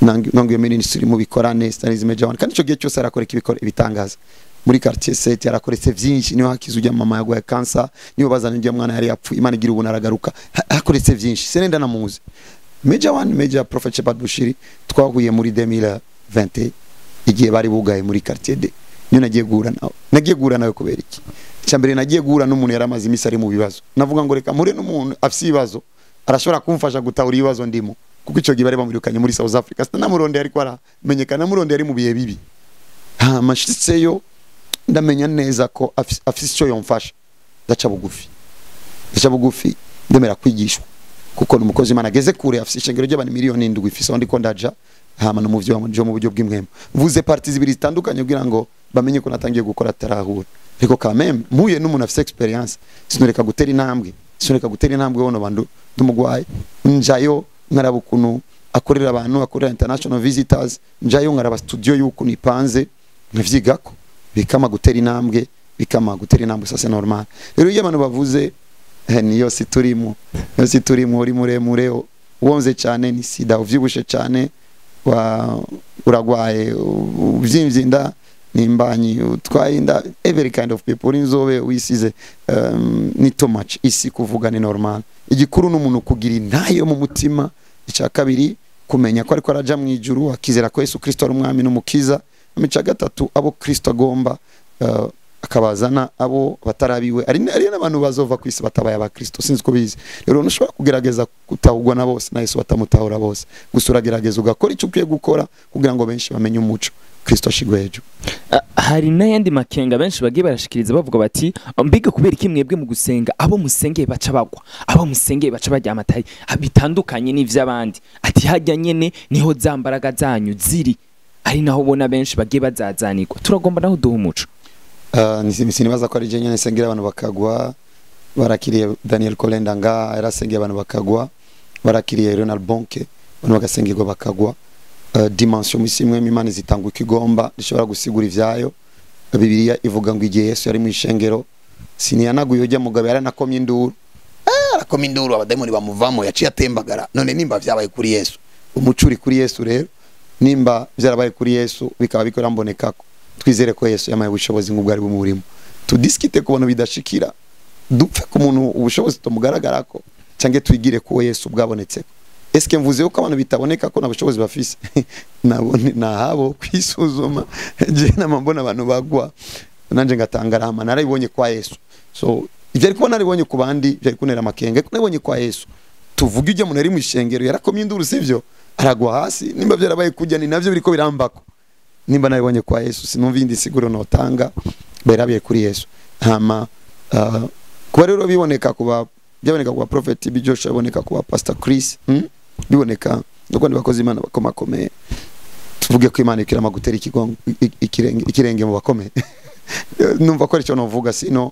nanguye ministry mu bikorane narinzi Major One, kandi ico gihe cyose arakora ibikora ibitangaza muri quartier 7 yarakoretse vyinshi. Niho hakiza ujya mama yagwaye cancer, niho bazana ujya mwana yari yapfuye, Imana igira ubuntu aragaruka, hakoretse vyinshi. Senenda namuzi Major one, Major Prophet Shepherd Bushiri, twahuye muri 2020 igihe bari bugaye muri quartier D. Niyo nagiye guhura nawe. Nagiye guhura nawe kubera iki? Icya mbere, nagiye guhura n'umuntu yari amaze iminsi ari mu bibazo. Navuga ngo reka mpure n'umuntu afise ibibazo, arashobora kumfasha gutahura ibibazo ndimo, kuko icyo gihe bari bamwirukanye muri South Africa. Sinamurondeye ariko aramenyekana, namurondeye ari mu bihe bibi. Hama nshitseyo ndamenya neza ko afise icyo yomfasha. Ndaca bugufi, ndaca bugufi, ndemera kwigishwa, kuko ni umukozi Imana ageze kure, afise ishengero ry'abantu 7 miliyoni ifise aho ndiko ndaja. Hama no muvyo wanje mu buryo bw'impwemu, mvuze parties zibiri zitandukanye kugira ngo bamenye ko natangiye gukora atarahura. Ariko quand même mpuye n'umuntu afise experience, sinoreka gutera intambwe, sinoreka gutera intambwe. Wono bandu ndumugwaye, njayo nkaraba ukuntu akorera abantu, akorera international visitors, njayo nkaraba studio y'ukuntu ipanze, nkavyigako, bikama gutera intambwe, bikama gutera intambwe. Ça c'est normal. Rero iyo abantu bavuze niyo si turimo, niyo si turimo. Uri muremure, wonze cyane ni sida, uvyibushe cyane wa uragwaye, uvyimvye inda ni imbanyi, utwaye inda, every kind of people, uri inzobe, wisize, ni too much. Isi kuvuga ni normal. Igikuru n'umuntu kugira intayo mu mutima. Icya kabiri, kumenya ko ariko araja mu ijuru, akizera ko Yesu Kristo ari umwami n'umukiza. Icya gatatu, abo Kristo agomba akabazana, abo batarabiwe. Ari n'abantu bazova ku isi batabaye abakristo, sinzi ko bizi. Rero ntushobora kugerageza gutahurwa na bose, na Yesu batamutahura bose. Gusa uragerageza ugakora icyo ukwiye gukora kugira ngo benshi bamenye umuco. Kristo ashigwe hejuru. Hari n'ayandi makenga benshi bagiye barashikiriza, bavuga bati: "Mbega kubera iki mwebwe mu gusenga abo musengeye baca bagwa, abo musengeye baca baryama atayi bitandukanye n'ivy'abandi?" Ati hajya nyene niho za mbaraga zanyu ziri, ari naho ubona benshi bagiye bazazanirwa. Turagomba naho duha umuco. Sinibaza ko ari je nyene nsengera abantu bakagwa. Barakiriye Daniel Kolenda nga yarasengeye abantu bakagwa, barakiriye Ronald Bonke, abantu bagasengerwa bakagwa. Dimension mu imwe Imana zitanga uko igomba, rishobora gusigura ivyayo. Bibiliya ivuga ngo igihe Yesu yari mu ishengero siniyanaguye ujya mugabo, yaranakomye induru, arakoma induru, abadayimoni bamuvamo, yaciye atembagara. None nimba vyabaye kuri Yesu, umuco uri kuri Yesu. Rero nimba vyarabaye kuri Yesu bikaba bikora mbonekako, twizere ko Yesu yamaye ubushobozi nk'ubwo ari bumurimo. Tudiskite ku bantu bidashikira, dupfe ku muntu ubushobozi tumugaragara ko, cyangwa twigire ko Yesu bwabonetse. Eske mvuze ko abantu bitaboneka ko nta bushobozi bafise? Nabone nahabo kwisuzuma. Je nama mbona abantu bagwa nanje ngatangara. Hama narabibonye kwa Yesu, so ivyo ariko naribonye ku bandi byari kuntera amakenga, ariko naribonye kwa Yesu. Tuvuge ujya muntu ari mu ishengero yarakomye induru, sivyo, aragwa hasi. Nimba byarabaye kujya, ni navyo biriko birambako. Nimba naribonye kwa Yesu, sinumva iyindi siguro notanga. Berabiye kuri Yesu. Hama kuba rero biboneka, kuba byaboneka kuba Prophet B Joshua, biboneka kuba Pastor Chris, Biboneka nuko ndi bakozi Imana bakomakomeye. Tuvuge ko Imana ikirama gutera ikigongo ikirenge mu bakomeye. Numva ko aricyo novuga. Sino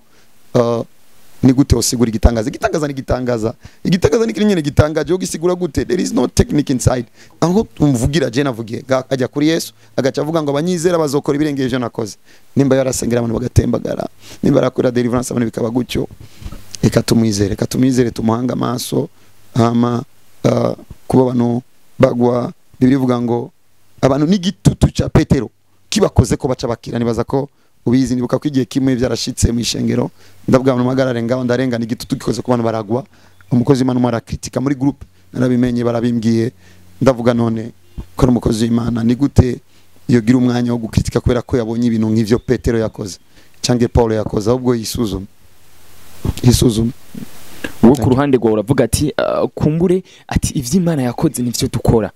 ni gute usigura igitangaza? Igitangaza ni igitangaza, igitangaza ni nyine gitangaje. Ugisigura gute? There is no technique inside. Aho tumvugira, je navugiye ajya kuri Yesu, agaca avuga ngo abanyizera bazokora ibirenge ivyo nakoze. Nimba yarasengera abantu bagatembagara, nimba yarakora deliverance abantu bikaba gutyo, reka tumwizere, reka tumwizere, tumuhanga amaso. Hama kuba abantu bagwa, Bibiliya ivuga ngo abantu n'igitutu cya Petero kibakoze ko baca bakira. Nibaza ko ubizi. Nibuka ko igihe kimwe byarashitse mu ishengero, ndavuga abantu mpagarare ngaho, ndarengana, igitutu gikoze ku bantu baragwa. Umukozi w'Imana umwe arakritika muri groupe, narabimenye, barabimbwiye. Ndavuga none ko ari umukozi w'Imana, ni gute yogira umwanya wo gukritika kubera ko yabonye ibintu nk'ivyo Petero yakoze cyangwa Paul yakoze? Ahubwo yisuzume, yisuzume. Wowe ku ruhande rwawe uravuga ati kumbure ati ivy'Imana yakoze nivyo dukora.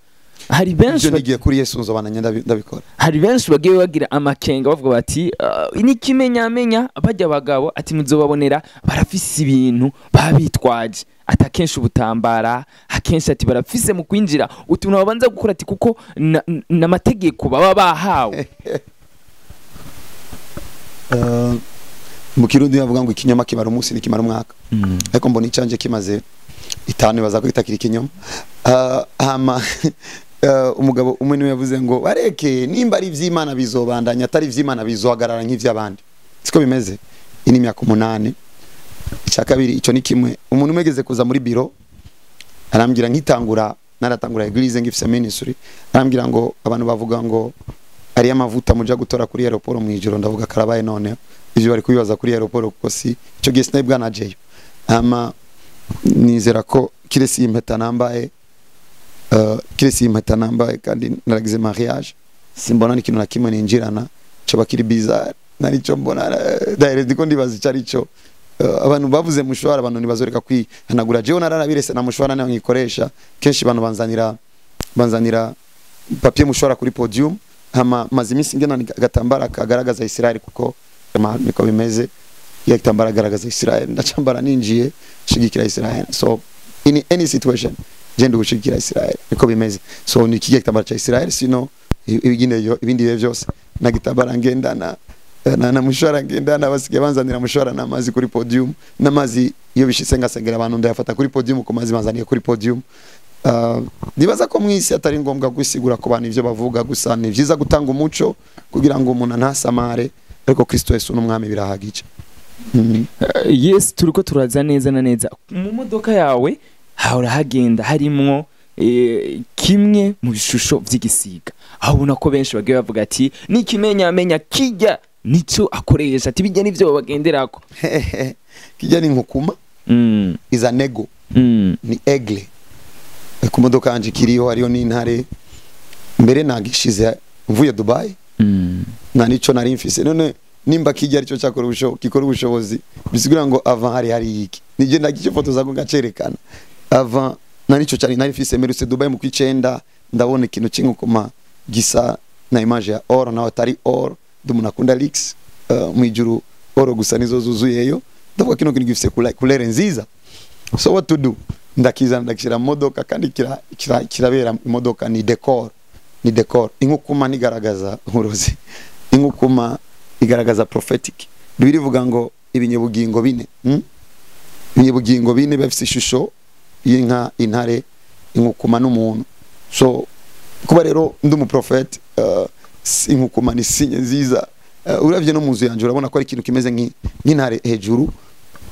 Hari benshi Ibyo nigiye kuri Yesu nzobana ndabikora. Hari benshi bagiye bagira amakenga, bavuga bati n'ikimenyamenya bajya abagabo ati muzobabonera barafise ibintu babitwaje, ati akenshi ubutambara, akenshi ati barafise mu kwinjira utuntu babanza gukora, ati kuko n'amategeko baba bahawe. Mu Kirundi bavuga ngo ikinyoma kimara umunsi nikimara umwaka, ariko mbona icanje kimaze 5, baza ko kitakiri ikinyoma. Hama umugabo umwe niwe yavuze ngo bareke, nimba ari ivy'Imana bizobandanya, atari ivy'Imana bizohagarara nk'ivy'abandi. Siko bimeze. Iyi ni imyaka 8. Icya kabiri, icyo ni kimwe. Umuntu umwegeze kuza muri biro arambwira, nkitangura, naratangura église ngifise ministry, arambwira ngo abantu bavuga ngo ariyo amavuta muja gutora kuri aéroport mu ijoro. Ndavuga karabaye, none ivyo bari kubibaza kuri aéroport, kuko si icyo gihe sinari bwanajeyo. Hama nizera ko kiresi impeta nambaye Kiretse impeta nambaye kandi naragize mariage, simbona n'ikintu na kimwe ninjirana coba kiri bizarre, narico mbona daire ndiko ndibaza ico arico. Abantu bavuze mouchoir, abantu ntibazoreka kwihanagura. Jewe nararabirese na mouchoir nayo nkikoresha kenshi. Abantu banzanira papier mouchoir kuri podium. Hama maze iminsi ngena agatambara kagaragaza Israel, kuko niko bimeze, iyo gitambara agaragaza Israel ndacambara ninjiye shigikira Israel. So in any situation je ndi gushigikira Israel, niko bimeze. So ni kijya gitambara cha Israel, sino ibindi bihe byose na gitambara ngendana na mouchoir ngendana. Basigaye banzanira mouchoir n'amazi kuri podium, n'amazi iyo bishitse ngasengera abantu ndayafata kuri podium, ku mazi banzaniye kuri podium. Nibaza ko mwisi atari ngombwa gusigura ku bantu ivyo bavuga, gusa ni vyiza gutanga umuco kugira ngo umuntu ntasamare, ariko Kristo Yesu n'umwami birahagije. Yes, turiko turaza neza na neza. Mu modoka yawe hahora hagenda harimwo kimwe mu bishusho vy'igisiga, aho ubona ko benshi bagiye bavuga ati n'ikimenyamenya kijya nico akoresha, ati bijya nivyo bagenderako. Kijya ni nkukuma, is an ego, ni aigle. Ku modoka yanje kiriho, hariyo n'intare mbere nagishize mvuye Dubai, na nico nari mfise. None nimba kijya aricyo cyakora ubushobozi, gikora ubushobozi, bisigura ngo avant hari iki nije ndagifotoza ngo ngacerekana avant na nico cyari nari mfise. Merutse Dubai mu kwicenda, ndabona ikintu cy'inkukuma gisa na image ya or, naho atari or. Umuntu akunda lix, mu ijuru or gusa nizo zuzuyeyo. Ndavuga kino kintu gifise couleur nziza, so what to do? Ndakizana ndakishyira mu modoka, kandi kirabera imodoka, ni decor, ni decor. Inkukuma ntigaragaza uburozi, inkukuma igaragaza prophetic. Bibiliya ivuga ngo ibinyebugingo bine, Ibinyebugingo bine bafise ishusho y'inka, intare, inkukuma n'umuntu. So kuba rero ndi umuprofeti, inkukuma ni signe nziza. Uravye no mu nzu yanje urabona ko ari ikintu kimeze nk'intare hejuru,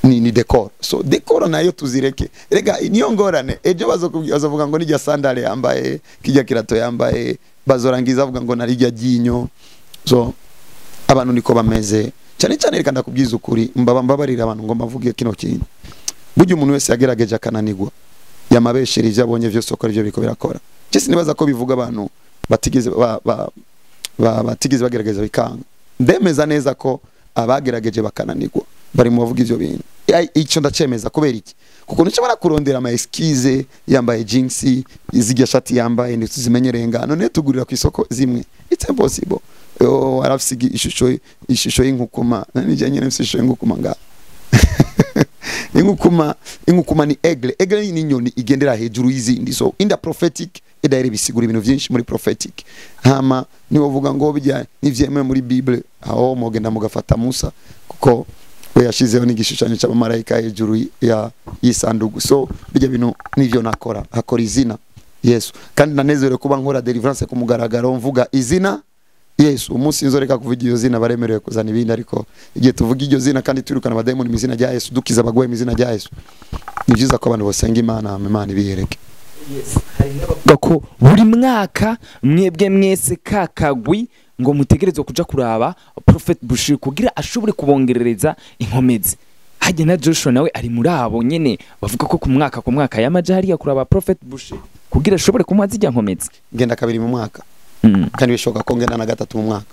ni decor. So decor nayo tuzireke, rega niyo ngorane. Ejo bazovuga ngo nijya sandale yambaye, kijya kirato yambaye, bazorangiza bavuga ngo narijya ryinyo. So abantu niko bameze cyane cyane. Reka ndakubwiza ukuri, mbabarira abantu ngo mbavuge kino kintu. Burya umuntu wese yagerageje akananigwa yamabeshera ivyo abonye vyose uko arivyo biriko birakora. Je sinibaza ko bivuga abantu batigeze batigeze bagerageza bikanga. Ndemeza neza ko abagerageje bakananigwa bari mu bavuga ivyo bintu. Icyo ndacemeza. Kubera iki? Kuko ntushobora kurondera ama excuse, yambaye jeans, izirya shati yambaye ntituzimenyereye ngano, none tugurira ku isoko zimwe, it's impossible. Yo arafise ishusho y'inkukuma, nanje nyene mfise ishusho y'inkukuma nga inkukuma ni aigle. Aigle ni inyoni igendera hejuru y'izindi. So in the prophetic edaire bisigura ibintu vyinshi muri prophetic. Hama niwo vuga ngo bijya nivyemewe muri Bible, aho mugenda mugafata Musa, kuko we yashizeho n'igishushanyo cy'abamarayika hejuru ya y'isanduku. So bijya bintu nivyo nakora, hakora izina Yesu, kandi nanezerewe kuba nkora deliverance ku mugaragaro mvuga izina Yesu. Umunsi nzoreka kuvuga iyo zina baremerewe kuzana ibindi, ariko igihe tuvuga iryo zina kandi turukana abadayimoni mu izina rya Yesu, dukiza abagwayi mu izina rya Yesu, ni byiza ko abantu bosenga Imana hama Imana ibiyereke. Bavuga ko buri mwaka mwebwe mwese kakagwi ngo mutegerezwe kuja kuraba Prophet Bushiri kugira ashobore kubongerereza inkomezi. Hajya na Joshua nawe ari muri abo nyene bavuga ko ku mwaka yamaja hariya kuraba Prophet Bushiri kugira ashobore kumuha zijya nkomezi. Ngenda kabiri mu mwaka, kandi bishoboka ko ngenda na gatatu mu mwaka.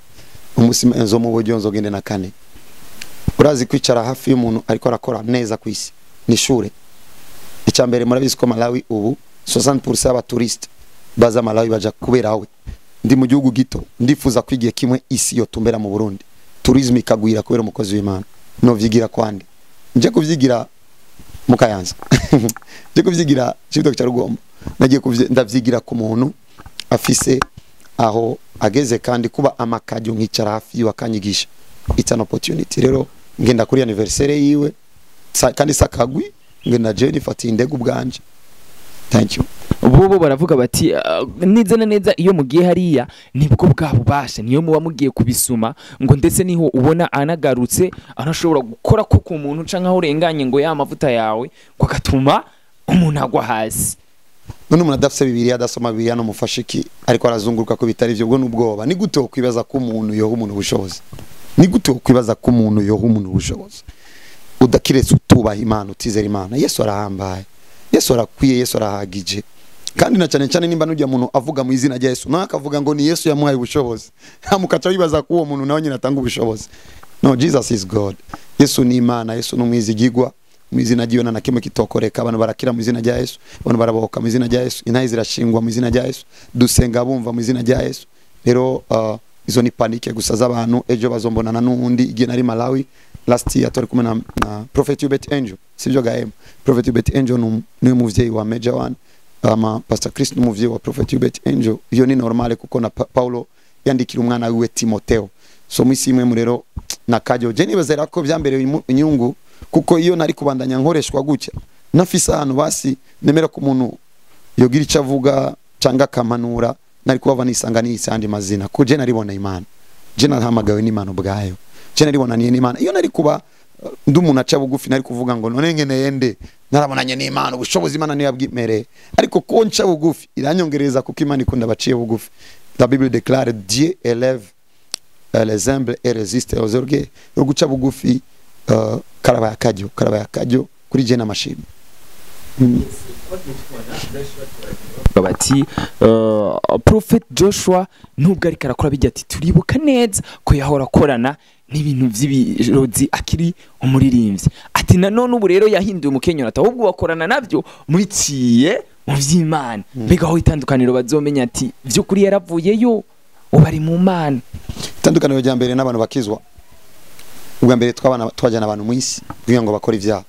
Umunsi nzo mu buryo nzogende na kane. Urazi kwicara hafi y'umuntu ariko arakora neza ku isi ni ishure. Icya mbere, murabizi ko Malawi ubu 60% y'abatouriste baza Malawi baja kubera we. Ndi mu gihugu gito, ndifuza ko igihe kimwe isi yotumbera mu Burundi, tourisme ikagwira kubera umukozi w'Imana. No vyigira kwande? Nje kuvyigira mu Kayanza, nje kuvyigira Cibitoke cya Rugombo, nagiye ndavyigira ku muntu afise aho ageze, kandi kuba amakajyo nkicara hafi yiwe akanyigisha, it's an opportunity. Rero ngenda kuri anniversaire yiwe, kandi sakagwi ngenda je nifatiye indege ubwanje. Thank you. Bobo baravuga bati: "Ah, neza na neza iyo mugiye hariya nibwo bwa bubasha, niyo muba mugiye kubisuma," ngo ndetse niho ubona anagarutse anashobora gukora ko ku muntu canke aho urenganye, ngo ya mavuta yawe ngo agatuma umuntu agwa hasi. None umuntu adafise Bibiliya, adasoma Bibiliya, no mufashe iki ariko arazunguruka ko bitari ivyo? Ubwo n'ubwoba. Ni gute wokwibaza ko umuntu yoha umuntu ubushobozi? Ni gute wokwibaza ko umuntu yoha umuntu ubushobozi udakiretse utubaha Imana, utizera Imana? Yesu arahambaye, Yesu arakwiye, Yesu arahagije. Kandi na cyane cyane nimba nujya muntu avuga mu izina rya Yesu, nawe akavuga ngo ni Yesu yamuhaye ubushobozi, mukaca bibaza ko uwo muntu nawe nyine atanga ubushobozi. No, Jesus is God. Yesu ni Imana, Yesu ni umwizigigwa. Mu izina ry'iyo na kimwe kitokoreka. Abantu barakira mu izina rya Yesu, abantu barabohoka mu izina rya Yesu, intahe zirashingwa mu izina rya Yesu, dusenga bumva mu izina rya Yesu. Rero izo ni panique gusa z'abantu. Ejo bazombonana n'undi. Igihe nari Malawi last year, twari kumwe na Prophet Hubert Angel, sivyo gahem? Prophet Hubert Angel ni umuvyeyi wa Major One, ama Pastor Chris ni umuvyeyi wa Prophet Hubert Angel. Iyo ni normale, kuko na Paulo yandikira umwana wiwe Timoteo. So mwisi imwe murero nakajyo je nibazera ko byambereye inyungu, kuko iyo nari kubandanya nkoreshwa gutya nafise ahantu basi nemera ko umuntu yogira icyo avuga cyangwa akamanura, nari kubava nisanga niyise andi mazina, ko je naribona Imana, je narahamagawe n'Imana ubwayo, je naribonaniye n'Imana. Iyo nari kuba ndi umuntu aca bugufi, nari kuvuga ngo none nkeneye nde, narabonanye n'Imana, ubushobozi Imana niyo yabwimereye. Ariko ko nca bugufi iranyongereza, kuko Imana ikunda abaciye bugufi. La Bible déclare: Dieu élève les humbles et résiste aux orgueilleux. Yo guca bugufi, karabaye akaryo, karabaye akaryo kuri je n'amashimwe. Bati Prophet Joshua nubwo ariko arakora bijya, ati turibuka neza ko yahora akorana n'ibintu by'ibirozi akiri umuririmbyi, ati nanone ubu rero yahinduye umukenyero, ati ahubwo bakorana nabyo muriciye mu by'Imana. Mbega aho itandukaniro bazomenya ati by'ukuri yaravuyeyo, ubu ari mu Mana? Itandukaniro rya mbere n'abantu bakizwa. Ubwa mbere twabana twajyana abantu mu isi kugira ngo bakore ibyaha.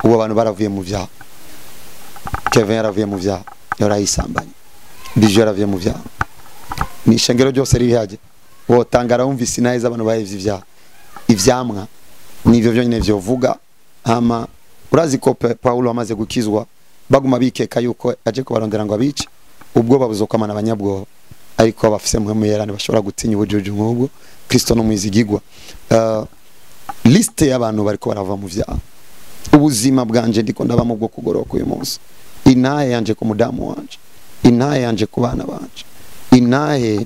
Ubu abantu baravuye mu byaha. Kevin yaravuye mu byaha, yarayisambanye. Bijou yaravuye mu byaha. Ni ishengero ryose riri hajye, wotangara wumvise inahe abantu bahevye ibyaha. Ivyamwa nivyo byonyine vyovuga. Hama urazi ko Paulo amaze gukizwa baguma bikeka yuko aje kubarondera ngo abice. Ubwoba buzokwamana abanyabwoba, ariko abafise Mpwemu Yera ntibashobora gutinya ubujuju nk'ubwo. Kristo no mwizigigwa. Liste y'abantu bariko barava mu vyaha, ubuzima bwanje ndiko ndabamo bwo kugoroka uyu munsi, intahe yanje ku mudamu wanje, intahe yanje ku bana banje, intahe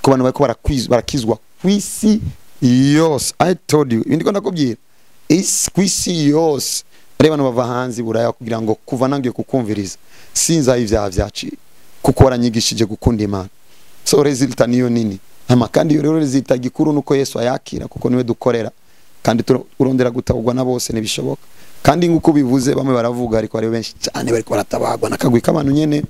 ku bantu bariko barakizwa kw'isi yose. I told you, ibi ndiko ndakubwira, isi kw'isi yose ari abantu bava hanze i Buraya kugira ngo kuva nangiye kukumviriza sinzi aho ibyaha vyaciye, kuko waranyigishije gukunda Imana. So résultat niyo nini. Ama kandi iyo rero résultat gikuru nuko Yesu ayakira, kuko niwe dukorera. Kandi urondera gutahurwa na bose ntibishoboka. Kandi nk'uko bivuze, bamwe baravuga, ariko hariho benshi cyane bariko baratabagwa n'akagwi k'abantu nyene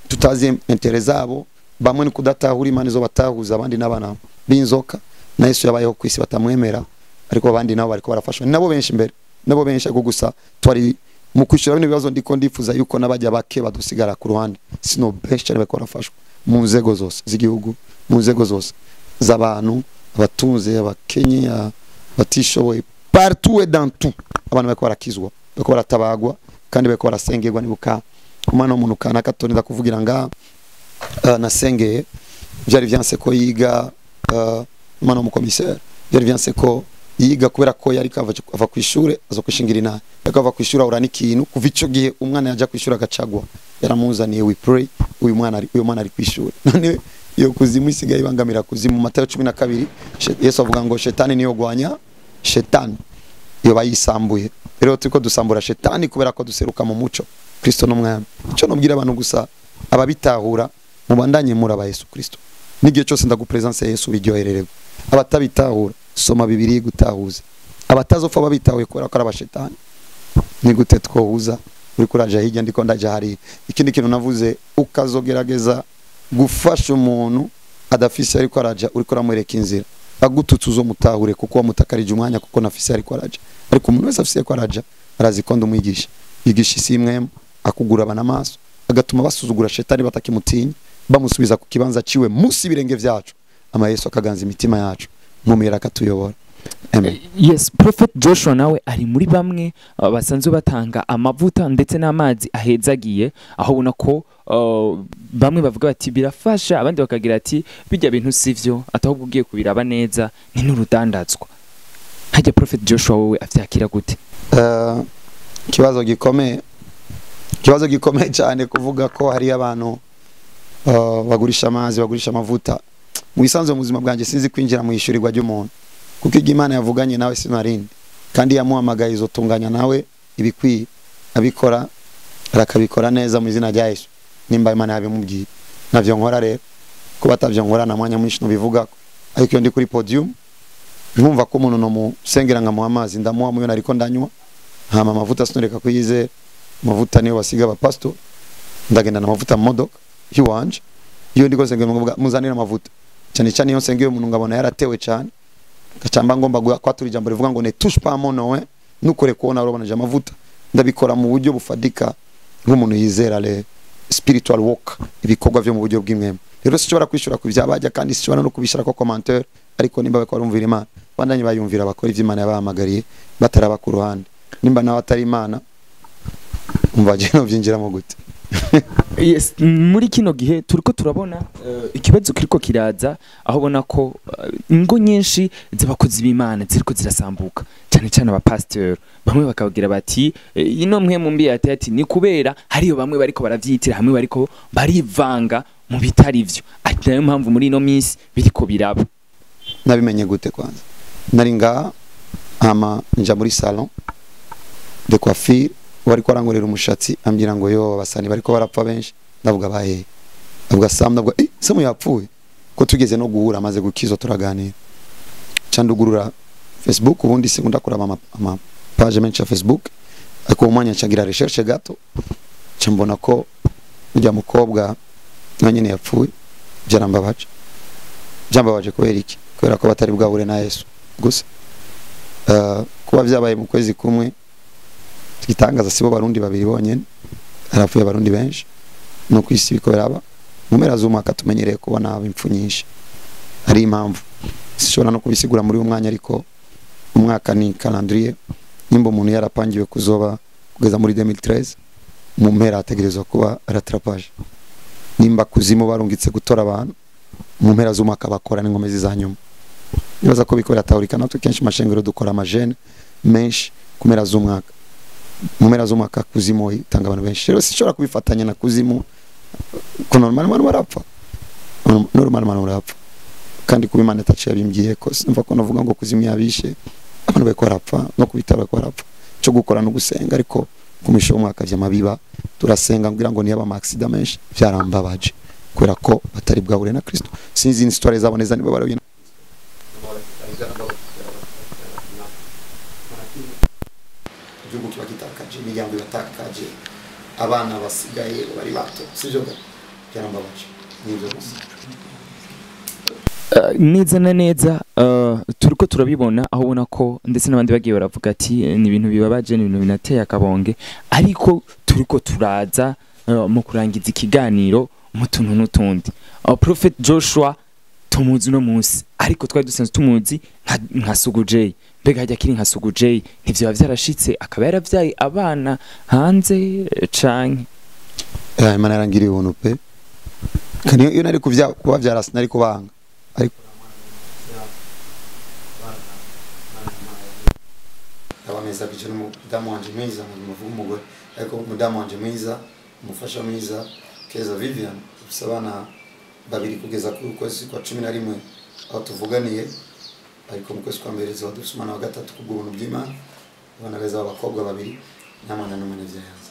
tutazi intérêts zabo. Bamwe ni kudatahura, Imana izo batahuza, abandi n'abana b'inzoka, na Yesu yabayeho ku isi batamwemera. Ariko abandi nabo bariko barafashwa, ni nabo benshi mbere, nabo benshi. Ariko gusa twari mu kwishyura bino bibazo, ndiko ndifuza yuko n'abajya bake badusigara ku ruhande, sino benshi cyane bariko barafashwa mu nzego zose z'igihugu, mu nzego zose z'abantu, abatunze, abakenye, abatishoboye, partout et dans tout. Abantu bariko barakizwa, bariko baratabagwa kandi bariko barasengerwa. Nibuka umwana w'umuntu kanaka tonda kuvugira nga nasengeye, byari vyanse ko yiga, umwana w'umukomiseri, byari vyanse ko yiga kubera ko yari ava ku ishure aza kwishingira inaha, yariko ava ku ishure ahura n'ikintu. Kuva ico gihe umwana yaja ku ishure agacagwa. Yaramuzaniye, we pray, uyu mwana ari ku ishure none. Iyo kuzimu isigaye ibangamira kuzimu. Matayo 12, Yesu avuga ngo shetani niyo gwanya shetani iyo bayisambuye. Rero turiko dusambura shetani kubera ko duseruka mu muco. Kristo n'umwami. Icyo nobwira abantu gusa, ababitahura, mubandanye muri Yesu Kristo, n'igihe cyose ndagupresence Yesu biryoherererwa. Abatabitahura, soma Bibiliya gutahuza. Abatazopfa babitahuye kubera ko ari abashetani, ni gute twohuza? Uri kuraja hirya, ndiko ndaja hariya. Ikindi kintu navuze, ukazogerageza gufasha umuntu adafise ariko araja, uriko uramwereka inzira, agututse uzomutahure, kuko wamutakarije umwanya, kuko nafise ariko araja. Ariko umuntu wese afise ariko araja arazi ko ndumwigisha, yigisha isi imwe, akugura abana amaso, agatuma basuzugura shetani batakimutinya, bamusubiza ku kibanza ciwe munsi y'ibirenge vyacu. Ama Yesu akaganza imitima yacu, mumira akatuyobora. Amen. Yes, Prophet Joshua nawe ari muri bamwe basanzwe batanga amavuta ndetse n'amazi ahezagiye, aho ubona ko bamwe bavuga bati birafasha, abandi bakagira ati bijya bintu sivyo, atahubwo ugiye kubiraba neza ni n'urudandazwa. Hajya Prophet Joshua wowe avyakira gute? Ikibazo gikomeye, ikibazo gikomeye cyane, kuvuga ko hari abantu bagurisha amazi, bagurisha amavuta. Mu bisanzwe mu buzima bwanjye sinzi kwinjira mu ishyurirwa ry'umuntu, kuko igihe Imana yavuganye nawe sinarindi, kandi yamuhamagaye izotunganya nawe ibikwiye, abikora arakabikora neza mu izina rya Yesu. Nimba Imana yabimubwiye navyo nkora rero, kuba atavyo nkora na mwanya mwinshi nubivugako. Ariko iyo ndi kuri podium nkumva ko umuntu no musengera nkamuha amazi, ndamuha muyo nariko ndanywa, hama amavuta sinoreka kuyizera. Amavuta niyo basiga abapastor, ndagenda na amavuta mu modoka yiwanje. Iyo ndiko nsengera umuntu muzanira amavuta, cyane cyane iyo nsengeye umuntu ngabona yaratewe cyane, gacamba ngomba kwatura ijambo rivuga ngo ne touche pas mon oint, nukore kubona urabona amavuta. Ndabikora mu buryo bufadika nk'umuntu yizera le spiritual work, ibikorwa byo mu buryo bw'imwema. Rero sinshobora kwishura ku byabajya, kandi sinshobora no kubishira ko commentaire, ariko nimba bariko barumvira Imana bandanye bayumvira, bakora ivyo Imana yabahamagariye bataraba ku ruhande. Nimba nawe atari Imana, umva je no byinjiramo gute? Yes, muri kino gihe turiko turabona ikibazo kiriko kiraza, aho ubona ko ingo nyinshi z'abakozi b'Imana ziriko zirasambuka, cyane cyane abapasteur. Bamwe bakabagira bati ino mwe mu mbi ati ni kubera hariyo bamwe bariko baravyitira hamwe, bariko barivanga mu bitari vyo, ati nayo mpamvu muri ino minsi biriko biraba. Nabimenye gute? Kwanza nari ngaha, hama nja muri salon de coiffure, bariko barangorera umushatsi, ambwira ngo yo abasani bariko barapfa benshi. Ndavuga bahe? Ndavuga Sam, ndavuga Sam yapfuye, ko tugeze no guhura amaze gukizwa turaganira. Ca ndugurura Facebook, ubundi sinkunda kuraba ama page menshi ya Facebook, ariko uwo mwanya ncagira recherche gato, nca mbona ko ujya mukobwa na nyene yapfuye. Byarambabaje. Byambabaje kubera iki? Kubera ko batari bwahure na Yesu gusa. Kuba byabaye mu kwezi kumwe igitangaza, sibo barundi babiri bonyene, harapfuye abarundi benshi no kwisi biko biraba. Mu mpera z'umwaka tumenyereye kubona impfu nyinshi, hari impamvu sishobora no kubisigura muri uyu mwanya, ariko umwaka ni calendrier. Nimba umuntu yarapangiwe kuzoba kugeza muri 2013, mu mpera ategerezwa kuba rattrapage. Nimba kuzimu barungitse gutora abantu mu mpera z'umwaka, bakora n'ingomezi za nyuma. Nibaza ko biko biratahurika. Natwe kenshi mashengero dukora amajene menshi ku mpera z'umwaka. Mu mpera z'umwaka kuzimu itanga abantu benshi. Rero sinshobora kubifatanya na kuzimu, ko normal abantu barapfa, normal abantu barapfa, kandi kuba Imana itaciye yabimbwiye ko sinumva ko navuga ngo kuzimu yabishe. Abantu bariko barapfa, no ku bitaro bariko barapfa. Cyo gukora no gusenga, ariko ku misho y'umwaka vy'amabiba turasenga kugira ngo ntiyaba ama accident menshi. Byarambabaje kubera ko batari bwahure na Kristo. Sinzi histoire zabo neza niba barahuye. Igihugu kiba gitakaje, imiryango ibatakaje, abana basigaye bari bato, sivyo? Byarambabaje, nibyo gusa. Neza na neza, turiko turabibona, aho ubona ko ndetse n'abandi bagiye baravuga ati ni ibintu bibabaje, ni ibintu binateye akabonge. Ariko turiko turaza mu kurangiza ikiganiro mu tuntu n'utundi. Prophet Joshua tumuzi uno munsi, ariko twari dusanzwe tumuzi nka Sugu J. Mbega hajya kiri nka Sugu J, ntivyoba vyarashitse akaba yaravyaye abana hanze canke? Imana yarangiriye ubuntu pe. Kandi iyo nari kubavyara sinari kubanga, ariko abameza bice n'umudamu wanje mwiza, muvuga umugore, ariko umudamu wanje mwiza, umufasha mwiza Keza Vivian, ufise abana babiri kugeza ku kwezi kwa 11 aho tuvuganiye, ariko mu kwezi kwa mbere ziba dufise umwana wa gatatu kubw'ubuntu bw'Imana, abana beza b'abakobwa babiri, nta mwana n'umwe nivyayanze.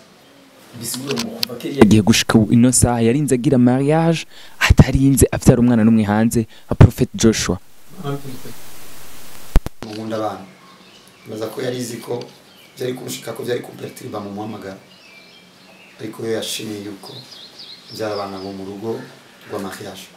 Bisigura ngo kuva kiriya gihe gushika ubu ino saha yarinze agira mariage atarinze avyara umwana n'umwe hanze, Prophet Joshua. Nkunda abana, nibaza ko yari izi ko byari kumushika, ko byari kumperturba mu muhamagara, ariko yo yashimiye yuko byara abana bo mu rugo rwa mariage.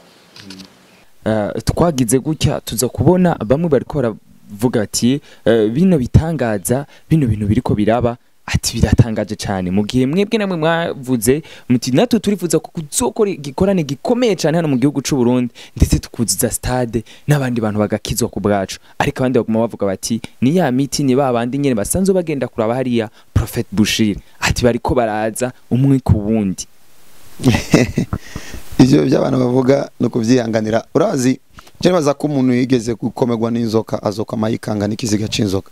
Twagize gutya tuza kubona bamwe bariko baravuga ati bino bitangaza, bino bintu biriko biraba, ati biratangaje cyane, mu gihe mwebwe namwe mwavuze muti natwe turifuza ko kuzokora igikorane gikomeye cyane hano mu gihugu c'u Burundi, ndetse tukuzuza stade n'abandi bantu bagakizwa ku bwacu. Ariko abandi baguma bavuga bati ni ya miti, ni ba bandi nyene basanzwe bagenda kuraba hariya Prophet Bushiri, ati bariko baraza umwe ku wundi. Ivyo by'abantu bavuga no kuvyihanganira. Urazi je nibaza ko umuntu yigeze gukomerwa n'inzoka azoka amayikanga n'ikiziga c'inzoka.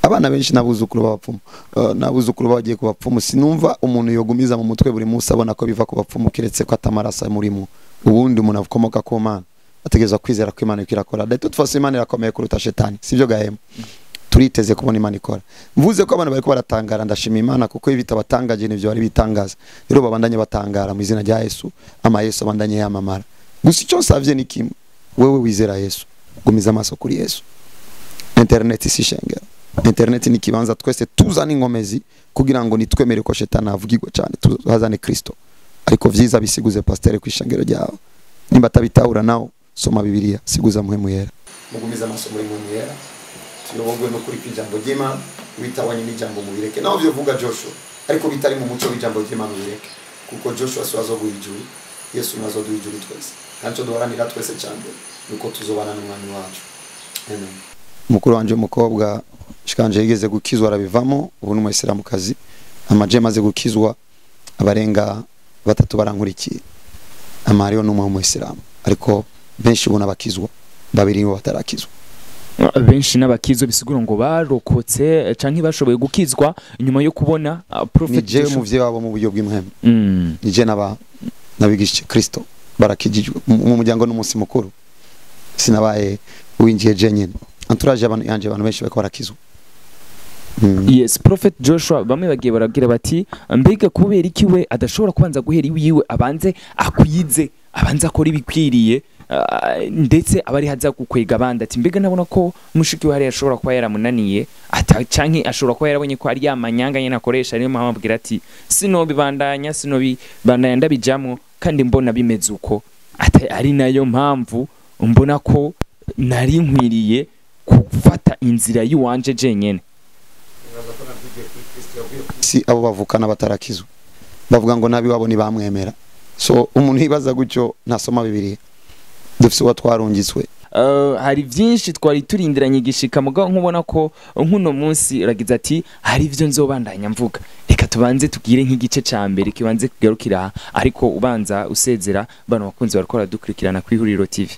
Abana benshi n'abuzukuru b'abapfumu, n'abuzukuru bagiye ku bapfumu. Sinumva umuntu yogumiza mu mutwe buri munsi abona ko biva ku bapfumu, kiretse ko atamarasa murimo. Ubundi umuntu akomoka ku Mana ategerezwa kwizera ko Imana ikirakora. De toute façon Imana irakomeye kuruta shetani, sivyo gahema? Turiteze kubona Imana ikora. Mvuze ko abantu bariko baratangara, ndashima Imana kuko ibitabatangaje nivyo bari bitangaza. Rero babandanye batangara mu izina rya Yesu, ama Yesu abandanye yamamara. Gusa icyo nsavye ni kimwe, wewe wizera Yesu, gumiza amaso kuri Yesu. Internet si shengero, internet ni kibanza twese tuzana inkomezi kugira ngo nitwemere ko shetani avugirwa cyane, tuzazane Kristo. Ariko vyiza bisiguze pasteur ku ishengero ryawe, nimba atabitahura nawe soma Bibiliya, siguza Muhemu Yera. Mugumiza amaso muri Muhemu Yera, tuyobogwe no kuri ijambo ry'Imana, witawanye n'ijambo mubireke. Naho byo Joshua ariko bitari mu muco w'ijambo ry'Imana ubireke, kuko Joshua si azoguha ijuru, Yesu nazoduha ijuru twese. Kandi cyo duharanira twese cyane nuko tuzobana n'umwami wacu. Amen. Mukuru wanje umukobwa shikanje yigeze gukizwa arabivamo, ubu ni umuyisilamukazi. Amaje maze gukizwa abarenga 3 barankurikiye. Amariyo ni umwe w'umuyisilamu, ariko benshi ubona bakizwa, 2 nibo batarakizwa. Benshi n'abakizo bisigura ngo barokotse canke bashoboye gukizwa nyuma yo kubona Prophet Joshua. Nije muvye wabo mu buryo bw'imhemu. Nije nabigishije Kristo, barakijijwe mu muryango n'umunsi mukuru. Sinabaye winjiye je nyene. Entourage abantu yanje abantu benshi bariko barakizwa. Yes, Prophet Joshua bamwe bagiye barabwira bati mbega kubera iki we adashobora kubanza guhera iwiwe, abanze akwize, abanze akora ibikwiriye, ndetse abari haza gukwega abandi. Ati mbega nabona ko mushiki we hari ashobora kuba yaramunaniye, canke ashobora kuba yarabonye ko ari yamanyanga nyene akoresha, niyo mpamvu abwira ati sinobibandanya ndabijamwo kandi mbona bimeze uko, ari nayo mpamvu mbona ko nari nkwiriye gufata inzira y'uwanje jenyene. Si abo bavukana batarakizwa bavuga ngo nabi wabo ntibamwemera. So umuntu yibaza gutyo ntasoma Bibiliya. Dufise uwo twarungitswe. Hari byinshi twari turindiranye igishika, mugabo nkubona ko nkuno munsi ragize ati hari ivyo nzobandanya mvuga, reka tubanze tugire nk'igice ca mbere kibanze kugarukira, ariko ubanza usezera bano bakunzi bariko baradukurikirana ku Ihuriro TV.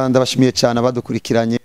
Ndabashimiye cyane abadukurikiranye.